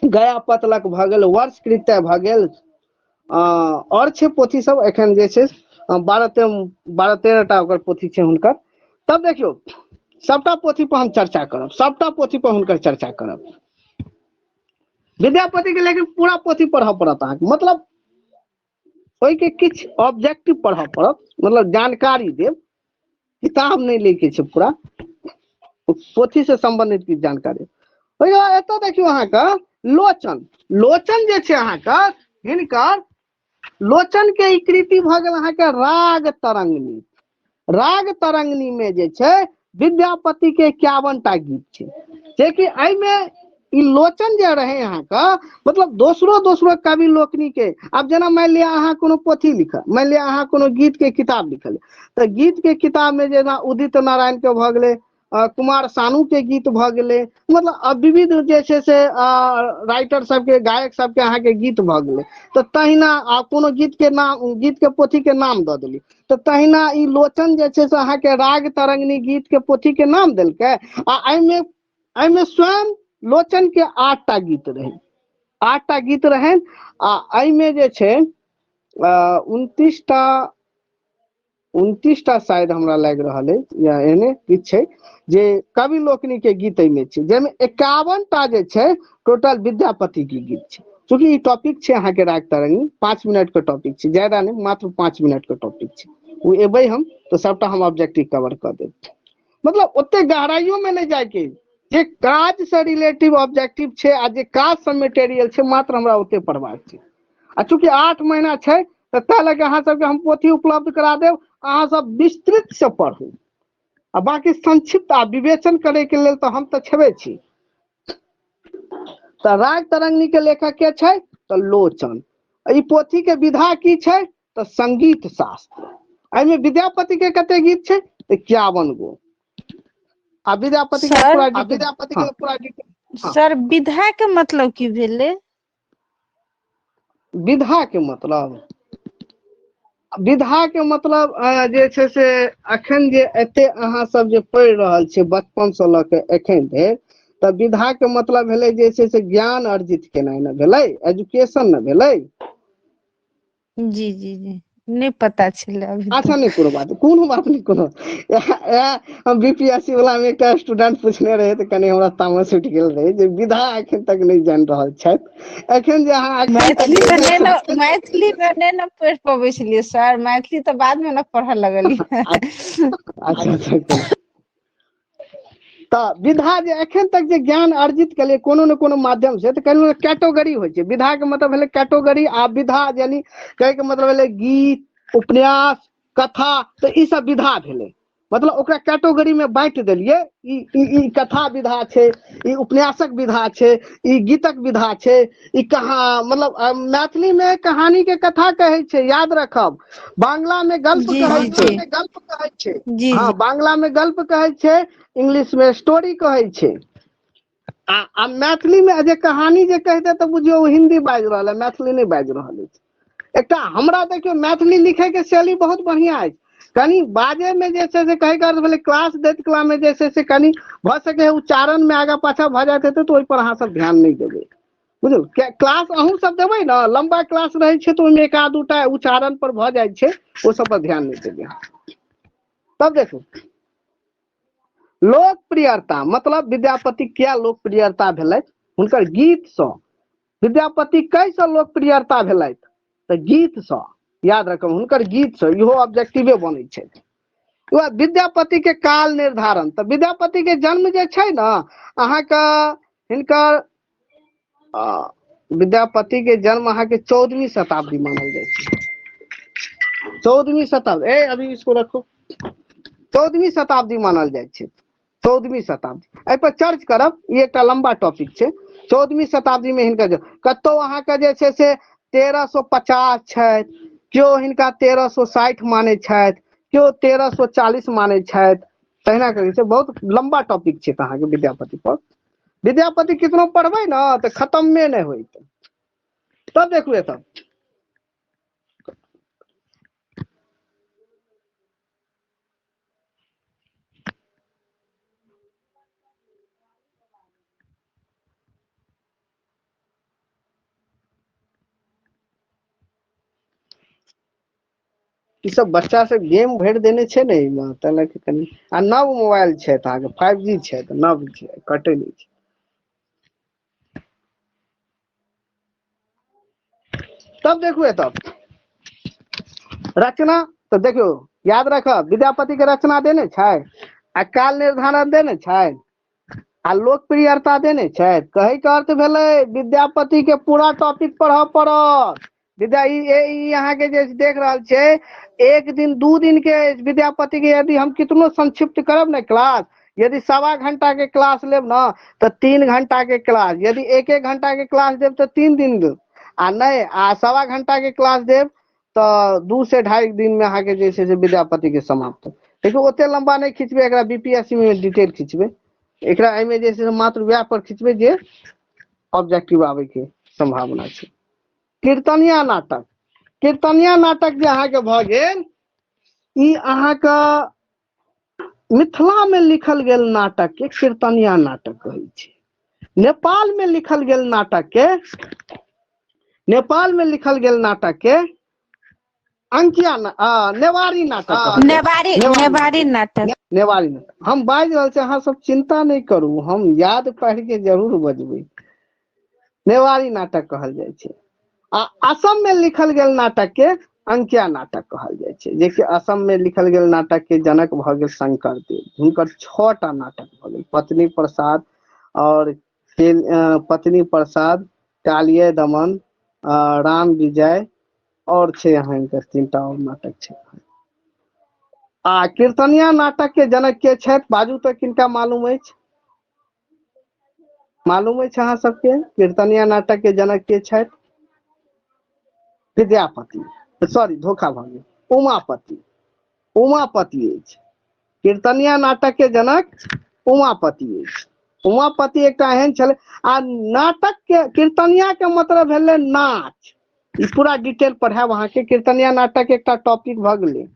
गया पतलक भऽ गेल, वर्ष कृत्य भऽ गेल, आओर छै पोथी सब एखन जे छै 12-13 टा ओकर पोथी छै हुनकर। तब देखियौ सबटा पोथी पर हम चर्चा करब, सबटा पोथी पर हुनकर चर्चा करब विद्यापति के, लेकिन पूरा पोथी पढ़ऽ पड़त अहाँके, मतलब ओहिके किछु ऑब्जेक्टिव पढ़ऽ पड़त, मतलब जानकारी देब, किताब नहि लैके छै, पूरा पोथी से संबंधित किछु जानकारी। ओहिके बाद एतऽ देखियौ अहाँके लोचन, लोचन जे छै अहाँके हिनकर लोचन के ई कृति भऽ गेल अहाँके राग तरंगिणी। राग तरंगिणी में जे छै विद्यापति के 51 टा गीत छै, जेकि एहिमे ई लोचन जे रहे अहाँके मतलब दोसरो दोसरो कवि लोकनि के, आब जेना मानि लिअ अहाँ कोनो पोथी लिखल, मानि लिअ अहाँ कोनो गीत के किताब लिखल, तऽ गीत के किताब में जेना उदित नारायण के भऽ गेलै, कुमार सानू के गीत भऽ गेलै, मतलब विविध जे छै से राइटर सबके, गायक सबके अहाँके गीत भऽ गेलै। तऽ तहिना आ कोनो गीत के नाम, गीत के पोथी के नाम दऽ देली, तऽ तहिना ई लोचन जे छै से अहाँके राग तरंगिणी गीत के पोथी के नाम देलकै, आ एहिमे स्वयं लोचन के 8टा गीत रहै, 8टा गीत रहनि। आ एहिमे जे छै 29टा शायद हमरा लागि रहल अछि या एहने किछु छै जे कवि लोकनि के गीत एहिमे छै, जाहिमे 51टा जे छै टोटल विद्यापति के गीत छै। चूँकि ई टॉपिक छै अहाँके राग तरंगिणी, 5 मिनट के टॉपिक छै, ज्यादा नहि, मात्र 5 मिनट के टॉपिक छै। ओ एबै हम तऽ सबटा हम ऑब्जेक्टिव कवर कऽ देब, मतलब ओते गहराइयो में नहि जायके, जे काज से रिलेटिव ऑब्जेक्टिव छै आ जे काज से मेटेरियल छै मात्र हमरा ओते पढ़बाक छै। आ चूँकि 8 महीना छै तऽ ताहि लऽ कऽ अहाँ सबके हम पोथी उपलब्ध करा देब, अहाँ सब विस्तृत से पढ़ू, आ बाकी संक्षिप्त आ विवेचन करे के लेल तऽ हम तऽ छेबे छी। तऽ राग तरंगिणी के लेखक के छै तऽ लोचन। ई पोथी के विधा की छै तऽ संगीत शास्त्र। एहिमे विद्यापति के कते गीत छै तऽ 51 गो। आ विद्यापति के सर, पूरा गीत, विद्यापति के पूरा गीत, हाँ। सर विधा के मतलब की भेलै? विधा के मतलब, विधा के मतलब जे छै से अखन जे एते अहाँ सब जे पढ़ि रहल छियै बचपन से लऽ के एखन धरि, तऽ विधा के मतलब भेलै जे छै से ज्ञान अर्जित केनाइ ने भेलै, एजुकेशन ने भेलै। जी जी जी, नहि पता छलै अभी अच्छा तक। नहि कोनो बात, कोनो बात नहि, कोनो हम बीपीएससी वाला में एकटा स्टूडेंट पूछने रहे तऽ कनि हमरा तामस उठि गेल रहे जे विधा एखन तक नहि जानि रहल छथि। एखन जे अहाँ एखन तक मैथिली में नहि ने, मैथिली में नहि ने पढ़ि पबै छलियै सर, मैथिली तऽ बाद में ने पढ़ऽ लगलियै। अच्छा अच्छा, तऽ विधा जे एखन तक जे ज्ञान अर्जित केलियै कोनो ने कोनो माध्यम से, तऽ कहलहुँ कैटेगरी होइ छै। विधा के मतलब भेलै कैटेगरी, आ विधा यानी कहै के मतलब भेलै गीत, उपन्यास, कथा, तऽ ई सब विधा भेलै। मतलब ओकरा कैटेगरी में बांटि देलियै, ई ई ई कथा विधा छै, ई उपन्यासक विधा छै, ई गीतक विधा छै, ई कहा मतलब मैथिली में कहानी के कथा कहै छै, याद रखब। बांग्ला में गल्प जी, कहै जी, छै। जी। गल्प कहै छै। जी, हाँ, जी। बांग्ला में गल्प कहै छै, इंग्लिश में स्टोरी कहै छै। आ मैथिली मे जे कहानी जे कहि देत तऽ बुझियौ ओ हिन्दी बाजि रहल है, मैथिली नहि बाजि रहल अछि। एकटा हमरा देखियौ मैथिली लिखै के शैली बहुत बढ़िया अछि, कनि बाजै मे जे छै से कहै के अर्थ भेलै क्लास दैत कला मे जे छै से कनि भऽ सकै है उच्चारण मे आगा पाछा भऽ जाइत हेतै, तऽ ओहि पर अहाँ सब ध्यान नहि देबै, बुझल। क्लास अहूँ सब देबै ने, लम्बा क्लास रहै छै तऽ ओहिमे एक आध दूटा उच्चारण पर भऽ जाइ छै, ओ सब पर ध्यान नहि देबै। तब देखू लोकप्रियता, मतलब विद्यापति किया लोकप्रियता भेलथि, हुनकर गीतसँ। विद्यापति कैसँ लोकप्रियता भेलथि तऽ गीतसँ, याद रखब हुनकर गीतसँ, इहो ऑब्जेक्टिवे बनै छै। वएह विद्यापति के काल निर्धारण, तऽ विद्यापति के जन्म जे छै ने अहाँके हिनकर विद्यापति के जन्म अहाँके 14वीं शताब्दी मानल जाइ छै, 14वीं शताब्दी। ए अभी इसको रखो, 14वीं शताब्दी मानल जाइ छै, 14वीं शताब्दी। एहि पर चर्च करब, ई एकटा लम्बा टॉपिक छै। 14वीं शताब्दी में हिनकर कतौ अहाँके जे छै से 1350 छथि, केओ हिनका 1360 मानै छथि, केओ 1340 मानै छथि, तहिना करै छै। बहुत लम्बा टॉपिक छै अहाँके विद्यापति पर। विद्यापति कितनो पढ़बै ने तऽ खतमे नहि होइत। तब देखू एतऽ ई सब बच्चा सब गेम भरि देने छै ने एहिमे, ताहि लए के कनि। आ नव मोबाइल छै तऽ अहाँके 5G छै तऽ नव छै, कटै नहि छै। तब देखू एतऽ रचना, तऽ देखियौ याद रखब विद्यापति के रचना देने छै आ काल निर्धारण देने छै आ लोकप्रियता देने छै। कहै के अर्थ भेलै विद्यापति के पूरा टॉपिक पढ़ऽ पड़त। विद्या ई अहाँके जे देख रहल छै एक दिन दू दिन के विद्यापति के यदि हम कितनो संक्षिप्त करब ने क्लास, यदि 1.25 घंटा के क्लास लेब ने तऽ 3 घंटा के क्लास, यदि 1-1 घंटा के क्लास देब तऽ 3 दिन देब, आ नहि आ 1.25 घंटा के क्लास देब तऽ 2 से 2.5 दिन में अहाँके जे छै से विद्यापति के समाप्त। देखियौ ओते लम्बा नहि खिचबै, एकरा बीपीएससी में डिटेल खिचबै, एकरा एहिमे जे छै से मात्र वएह पर खिचबै जे ऑब्जेक्टिव आबै के सम्भावना छै। कीर्तनिया नाटक, कीर्तनिया नाटक जे अहाँके भऽ गेल ई अहाँके मिथिला में लिखल गेल नाटक के कीर्तनिया नाटक कहै छै। नेपाल में लिखल गेल नाटक के, नेपाल में लिखल गेल नाटक के अंकिया नेवारी नाटक कहल जाइ छै। नेवारी, नेवारी नाटक। नेवारी नाटक। हम बाजि रहल छी, अहाँ सब चिंता नहि करू, हम याद पढ़ि के जरूर बजबै। नेवारी नाटक कहल जाइ छै। आ असम में लिखल गेल नाटक के अंकिया नाटक कहल जाइ छै, जेकि असम में लिखल गेल नाटक के जनक भऽ गेल शंकरदेव। हुनकर 6टा नाटक भऽ गेल, पत्नी प्रसाद और पत्नी प्रसाद, कालिय दमन, राम विजय, और छै अहाँके 3टा और नाटक छै। आ कीर्तनिया नाटक के जनक के छथि बाजू तऽ किनका मालूम अछि? मालूम अछि अहाँ सबके कीर्तनिया नाटक के जनक के छथि? विद्यापति, सॉरी धोखा भऽ गेल, उमापति, उमापति अछि। कीर्तनिया नाटक के जनक उमापति अछि। उमापति एकटा एहन छलै। आ नाटक के कीर्तनिया के मतलब भेलै नाच। ई पूरा डिटेल पढ़ायब अहाँके। कीर्तनिया नाटक एकटा टॉपिक भऽ गेलै,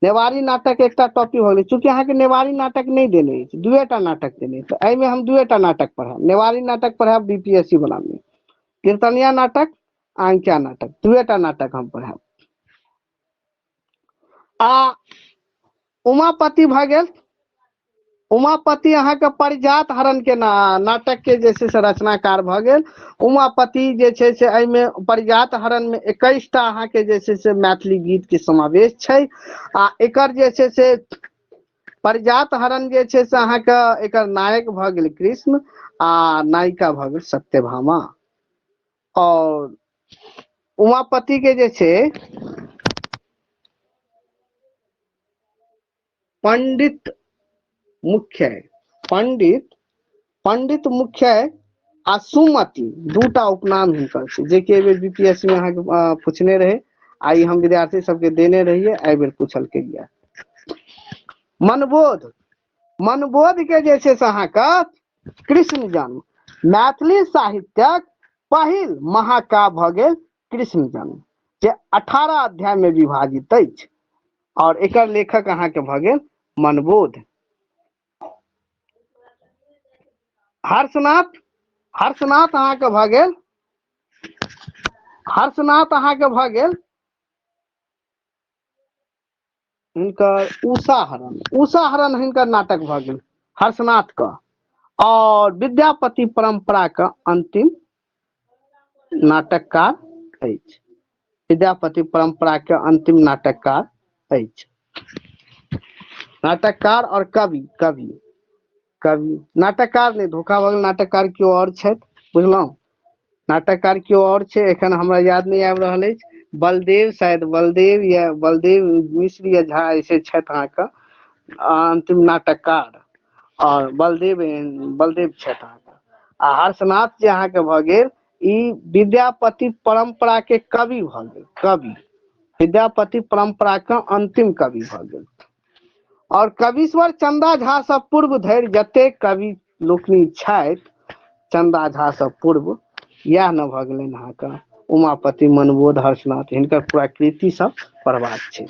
नेवारी नाटक एकटा टॉपिक भऽ गेलै। चूँकि अहाँके नेवारी नाटक नहि देने अछि, 2टा नाटक देने, तऽ एहिमे हम 2टा नाटक पढ़ायब। नेवारी नाटक पढ़ायब बीपीएससी वाला मे, कीर्तनिया नाटक अंकिया नाटक, 2टा नाटक हम पढ़ायब। आ उमापति भऽ गेल। उमापति अहाँके पारिजात हरण के नाटक के जे छै से रचनाकार भऽ गेल। उमापति जे छै से एहिमे पारिजात हरण मे 21टा अहाँके जे छै से मैथिली गीत के समावेश छै। आ एकर जे छै से पारिजात हरण जे छै से अहाँके एकर नायक भऽ गेल कृष्ण आ नायिका भऽ गेल सत्यभामा। और उमापति के जे छै पंडित मुख्य, पंडित मुख्य आ सुमति 2टा उपनाम हिनकर छै, जेकि एहि बेर बीपीएससी में अहाँके पूछने रहे। आ ई हम विद्यार्थी सबके देने रहियै, एहि बेर पूछलकै ये। मनबोध, मनबोध के जे छै से अहाँके कृष्ण जन्म, मैथिली साहित्यक पहिल महाकाव्य भऽ गेल कृष्ण जन्म, जे 18 अध्याय में विभाजित अछि और एकर लेखक अहाँके भऽ गेल मनबोध। हर्षनाथ, हर्षनाथ अहाँके भऽ गेल, हर्षनाथ अहाँके भऽ गेल हिनकर उषाहरण, उषाहरण हिनकर नाटक भऽ गेल हर्षनाथ के। और विद्यापति परंपरा के अंतिम नाटककार अछि, विद्यापति परंपरा के अंतिम नाटककार अछि, नाटककार और कवि, कवि, कवि, नाटककार नहि, धोखा भऽ गेल, नाटककार केओ और छथि, बुझलहुँ, नाटककार केओ और छै, एखन हमरा याद नहि आबि रहल अछि, बलदेव शायद, बलदेव या बलदेव मिश्र या झा ऐसे छथि अहाँके अंतिम नाटककार, और बलदेव, बलदेव छथि अहाँके। आ हर्षनाथ जे अहाँके भऽ गेल ई विद्यापति परंपरा के कवि भऽ गेल, कवि, विद्यापति परंपरा के अंतिम कवि भऽ गेल। और कवीश्वर चंदा झा सँ पूर्व धरि जते कवि लोकनि छथि, चंदा झा सँ पूर्व इएह ने भऽ गेलनि अहाँके उमापति, मनबोध, हर्षनाथ, हिनकर पूरा कृति सब पढ़बाक छै।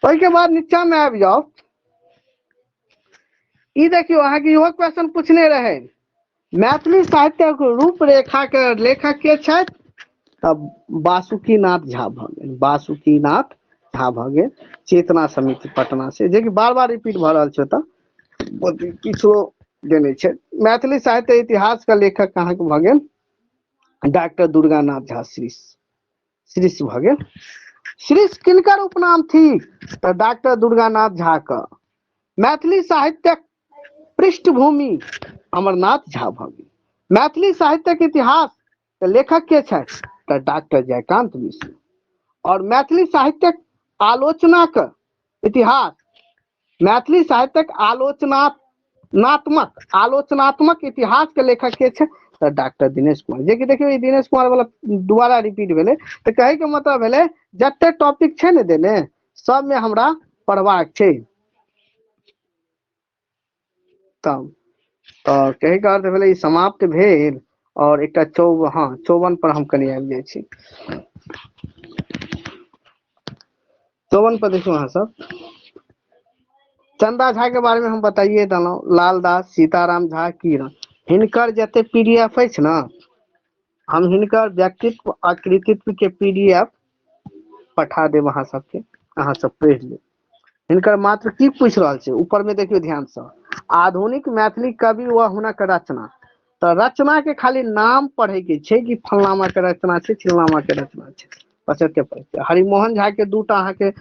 ओहिके बाद नीचा में आबि जाउ, ई देखियौ अहाँके इहो क्वेश्चन पूछने रहै, मैथिली साहित्यक रूपरेखा के लेखक के छथि? तब बासुकीनाथ झा भऽ गेल, बासुकीनाथ झा भऽ गेल, चेतना समिति पटना से, जेकि बार बार रिपीट भऽ रहल छै ओतऽ, किछो देने छै। मैथिली साहित्य इतिहास के लेखक अहाँके भऽ गेल डॉक्टर दुर्गानाथ झा श्रीश, श्रीश भऽ गेल। श्रीश किनकर उपनाम थी? तऽ डॉक्टर दुर्गानाथ झा के। मैथिली साहित्यक पृष्ठभूमि अमरनाथ झा भऽ गेल। मैथिली साहित्यक इतिहास के लेखक के छथि? तऽ डॉक्टर जयकांत मिश्र। और मैथिली साहित्यक आलोचनाक इतिहास, मैथिली साहित्यक आलोचनात्मक, आलोचनात्मक इतिहास के लेखक के छै? तऽ डॉक्टर दिनेश कुमार। जेकि देखियौ ई दिनेश कुमार वाला दोबारा रिपीट भेलै, तऽ कहै के मतलब भेलै जते टॉपिक छै ने देने सबमे हमरा पढ़बाक छै। तब तऽ कहै के अर्थ भेलै ई समाप्त भेल। और एकटा हँ, 54 पर हम कनि आबि जाइ छी। 54 पर देखियौ अहाँ सब, चंदा झा के बारे में हम बताइए देलहुँ, लालदास, सीताराम झा, किरण, हिनकर जते पीडीएफ अछि ने, हम हिनकर व्यक्तित्व आ कृतित्व के पीडीएफ पठा देब अहाँ सबके, अहाँ सब पढ़ि लेब। हिनकर मात्र की पूछि रहल छै ऊपर में देखियौ ध्यान से, आधुनिक मैथिली कवि व हुनक रचना, तऽ रचना के खाली नाम पढ़े के छै कि फलनामा के रचना छै, चिलनामा के रचना छै, बस एते पढ़े के। हरिमोहन झा के दूटा अहाँके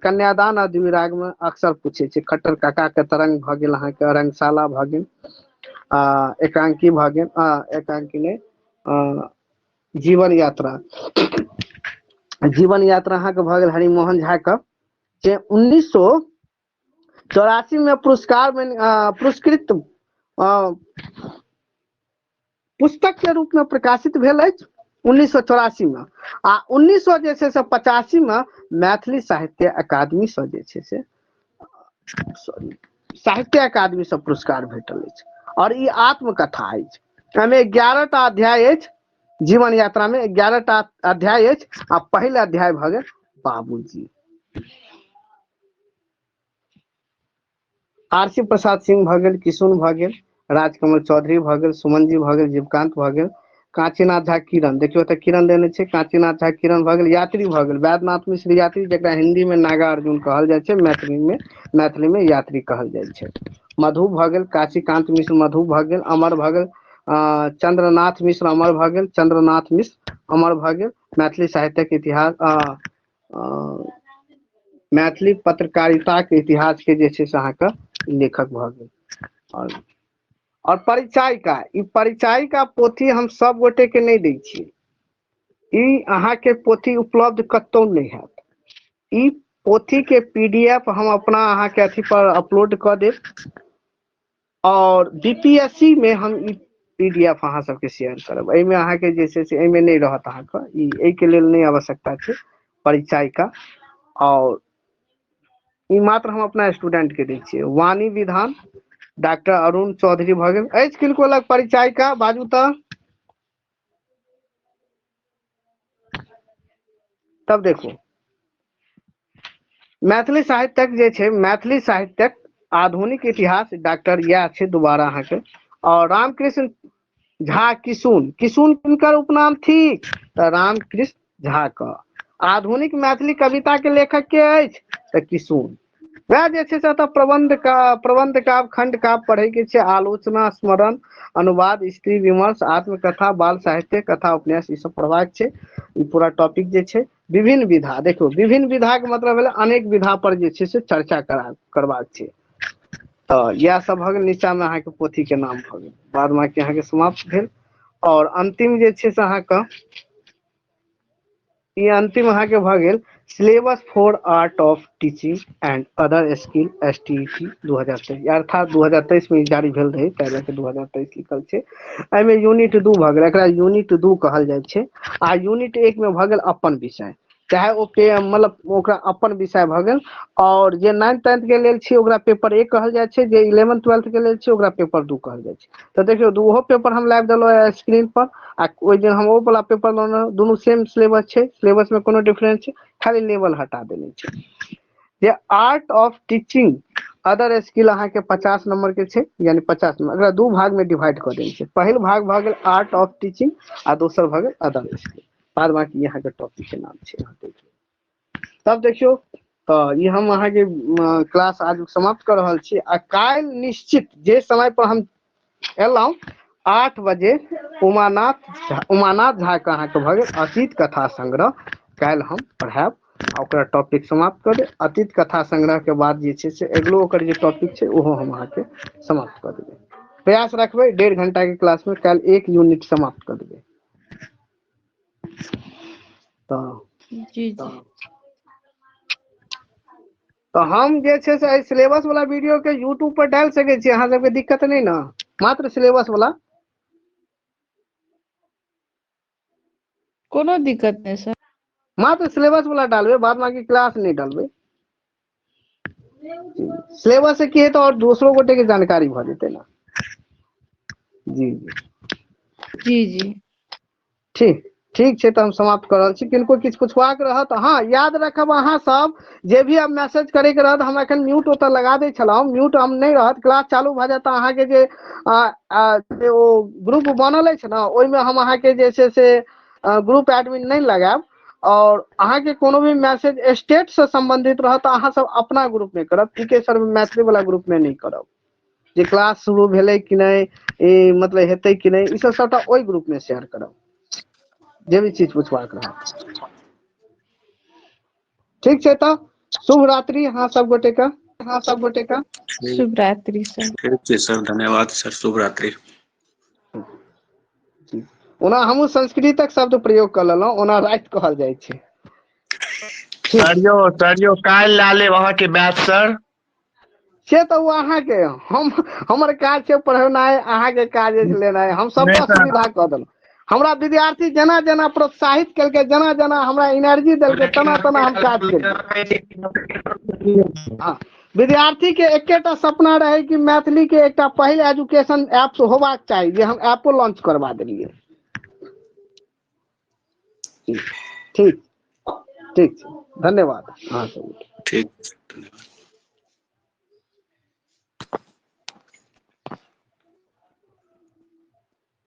कन्यादान आ द्विराग में अक्सर पूछे छै, खट्टर काका के तरंग भऽ गेल अहाँके, रंगशाला भऽ गेल, एकांकी भऽ गेल, एकांकी नहि, जीवन यात्रा, जीवन यात्रा अहाँके भऽ गेल हरिमोहन झा के, जे 1984 में पुरस्कार में, पुरस्कृत, पुस्तक के रूप में प्रकाशित भेल अछि 1984 में, आ उन्नीस सौ जे छै से 85 में मैथिली साहित्य अकादमी से जे छै से, सॉरी, साहित्य अकादमी से पुरस्कार भेटल अछि। और ई आत्मकथा अछि, एहिमे 11 टा अध्याय अछि, जीवन यात्रा में 11 टा अध्याय अछि, आ पहिल अध्याय भऽ गेल बाबूजी। आरसी प्रसाद सिंह भऽ गेल, किशुन भऽ गेल, राजकमल चौधरी भऽ गेल, सुमन जी भऽ गेल, जीवकांत भऽ गेल, कांचीनाथ झा किरण, देखियौ तऽ किरण देने छै, कांचीनाथ झा किरण भऽ गेल, यात्री भऽ गेल, वैद्यनाथ मिश्र यात्री, जकरा हिंदी में नागार्जुन कहल जाइ छै, मैथिली में यात्री कहल जाइ छै। मधु भऽ गेल, काशीकांत मिश्र मधु भऽ गेल, अमर भऽ गेल, चंद्रनाथ मिश्र अमर भऽ गेल, चंद्रनाथ मिश्र अमर भऽ गेल। मैथिली साहित्यक इतिहास, मैथिली पत्रकारिताके इतिहास के जे छै से अहाँके लेखक भऽ गेल। और परिचायिका, ई परिचायिका पोथी हम सब गोटे के नहि दै छियै, ई अहाँके पोथी उपलब्ध कतौ नहि हैत। ई पोथी के पीडीएफ हम अपना अहाँके अथी पर अपलोड कऽ देब, और बीपीएससी में हम ई पीडीएफ अहाँ सबके शेयर करब। एहिमे अहाँके जे छै से एहिमे नहि रहत अहाँके, ई एहिके लेल नहि आवश्यकता छै परिचायिका। और ई मात्र हम अपना स्टूडेंट के दै छियै। वाणी विधान, डॉक्टर अरुण चौधरी भऽ गेल। अछि किनको लग परिचायिका? बाजू तऽ। तब देखू, मैथिली साहित्यक जे छै, मैथिली साहित्यक आधुनिक इतिहास डॉक्टर इएह छै दोबारा अहाँके। और रामकृष्ण झा किशुन, किशुन किनकर उपनाम थिक? तऽ रामकृष्ण झा क। आधुनिक मैथिली कविता के लेखक के अछि? तऽ किशुन। वएह जे छै से एतऽ प्रबंध का, प्रबंध काव्य, खंड काव्य पढ़े के छै, आलोचना, स्मरण, अनुवाद, स्त्री विमर्श, आत्मकथा, बाल साहित्य, कथा, उपन्यास, ई सब पढ़बाक छै। ई पूरा टॉपिक जे छै विभिन्न विधा, देखियौ विभिन्न विधा के मतलब भेलै अनेक विधा पर जे छै से चर्चा करबाक छै। तऽ इएह सब भऽ गेल। नीचा मे अहाँके पोथी के नाम भऽ गेल, बाद बाकी अहाँके समाप्त भेल। और अंतिम जे छै से अहाँके ई अंतिम अहाँके भऽ गेल syllabus for art of teaching and other skill STET 2023, अर्थात 2023 में ई जारी भेल रहै, ताहि लए कऽ 2023 लिखल छै। एहिमे यूनिट 2 भऽ गेल, एकरा यूनिट 2 कहल जाइ छै। आ यूनिट 1 मे भऽ गेल अपन विषय, चाहे ओ पे मतलब ओकरा अपन विषय भऽ गेल। और जे 9th 10th के लेल छी ओकरा पेपर 1 कहल जाइ छै, जे 11th 12th के लेल छी ओकरा पेपर 2 कहल जाइ छै। तऽ देखियौ ओहो पेपर हम लाबि देलहुँ स्क्रीन पर, आ ओहि दिन हम ओ वाला पेपर लेलहुँ, दुनू सेम सिलेबस छै, सिलेबस में कोनो डिफरेंस छै, खाली लेवल हटा देने छै। जे art of teaching other skill अहाँके 50 नंबर के छै, यानी 50 नंबर, एकरा दू भाग में डिवाइड कऽ देने छै। पहिल भाग भऽ गेल आर्ट ऑफ टीचिंग आ दोसर भऽ गेल अदर स्किल। बाद बाकी अहाँके टॉपिक के नाम छै। तब देखियौ तऽ ई हम अहाँके क्लास आज समाप्त कऽ रहल छी। आ काल्हि निश्चित जे समय पर हम एलहुँ 8 बजे उमानाथ झा के अहाँके भऽ गेल अतीत कथा संग्रह काल्हि हम पढ़ायब आ ओकरा टॉपिक समाप्त कऽ देब। अतीत कथा संग्रह के बाद जे छै से अगिलो ओकर जे टॉपिक छै ओहो हम अहाँके समाप्त कऽ देबै। प्रयास रखबै 1.5 घंटा के क्लास में काल्हि 1 यूनिट समाप्त कऽ देबै। तऽ जी जी। तऽ हम जे छै से एहि सिलेबस वाला वीडियो के यूट्यूब पर डालि सकै छी, अहाँ सबके दिक्कत नहि ने? मात्र सिलेबस वाला कोनो दिक्कत नहि सर, मात्र सिलेबस वाला डालबै, बाद बाकी क्लास नहि डालबै। सिलेबस से की हेतै और दोसरो गोटे के जानकारी भऽ जेतै ने। जी जी जी जी ठीक ठीक छै, तऽ हम समाप्त कऽ रहल छी। किनको किछु पुछबाक रहत? हँ, याद रखब अहाँ सब जे भी आब मैसेज करैके रहत, हम एखन म्यूट ओतऽ लगा दै छलहुँ, म्यूट हम नहि रहत, क्लास चालू भऽ जायत तऽ अहाँके जे जे ओ ग्रुप बनल अछि ने ओहिमे हम अहाँके जे छै से ग्रुप एडमिन नहि लगायब। और अहाँके कोनो भी मैसेज स्टेट से सम्बन्धित रहत तऽ अहाँ सब अपना ग्रुप में करब, पी के सर मैथिली वाला ग्रुप में नहि करब। जे क्लास शुरू भेलै कि नहि, ई मतलब हेतै कि नहि, ई सब सबटा ओहि ग्रुप में शेयर करब, जे भी चीज पूछबाक रहत। ठीक छै, तऽ शुभ रात्रि अहाँ सब गोटे के, अहाँ सब गोटे के शुभ रात्रि सर। ठीक छै सर, धन्यवाद सर, शुभ रात्रि। ओना हमहूँ संस्कृतक शब्द प्रयोग कऽ लेलहुँ, ओना राति कहल जाइ छै। सर यौ, सर यौ, काल्हि लए लेब अहाँके बैच सर। से तऽ ओ अहाँके, हम हमर काज छै पढ़ेनाइ, अहाँके काज अछि लेनाइ। हम सबटा सुविधा कऽ देलहुँ। हमरा विद्यार्थी जेना जेना प्रोत्साहित केलकै, जेना जेना हमरा एनर्जी देलकै, तेना तेना हम काज केलियै। हँ, विद्यार्थी के एकेटा सपना रहै कि मैथिली के एकटा पहिल एजुकेशन ऐप होबाक चाही, जे हम ऐपो लॉन्च करबा देलियै। ठीक ठीक छै, धन्यवाद अहाँ सबके। ठीक, धन्यवाद।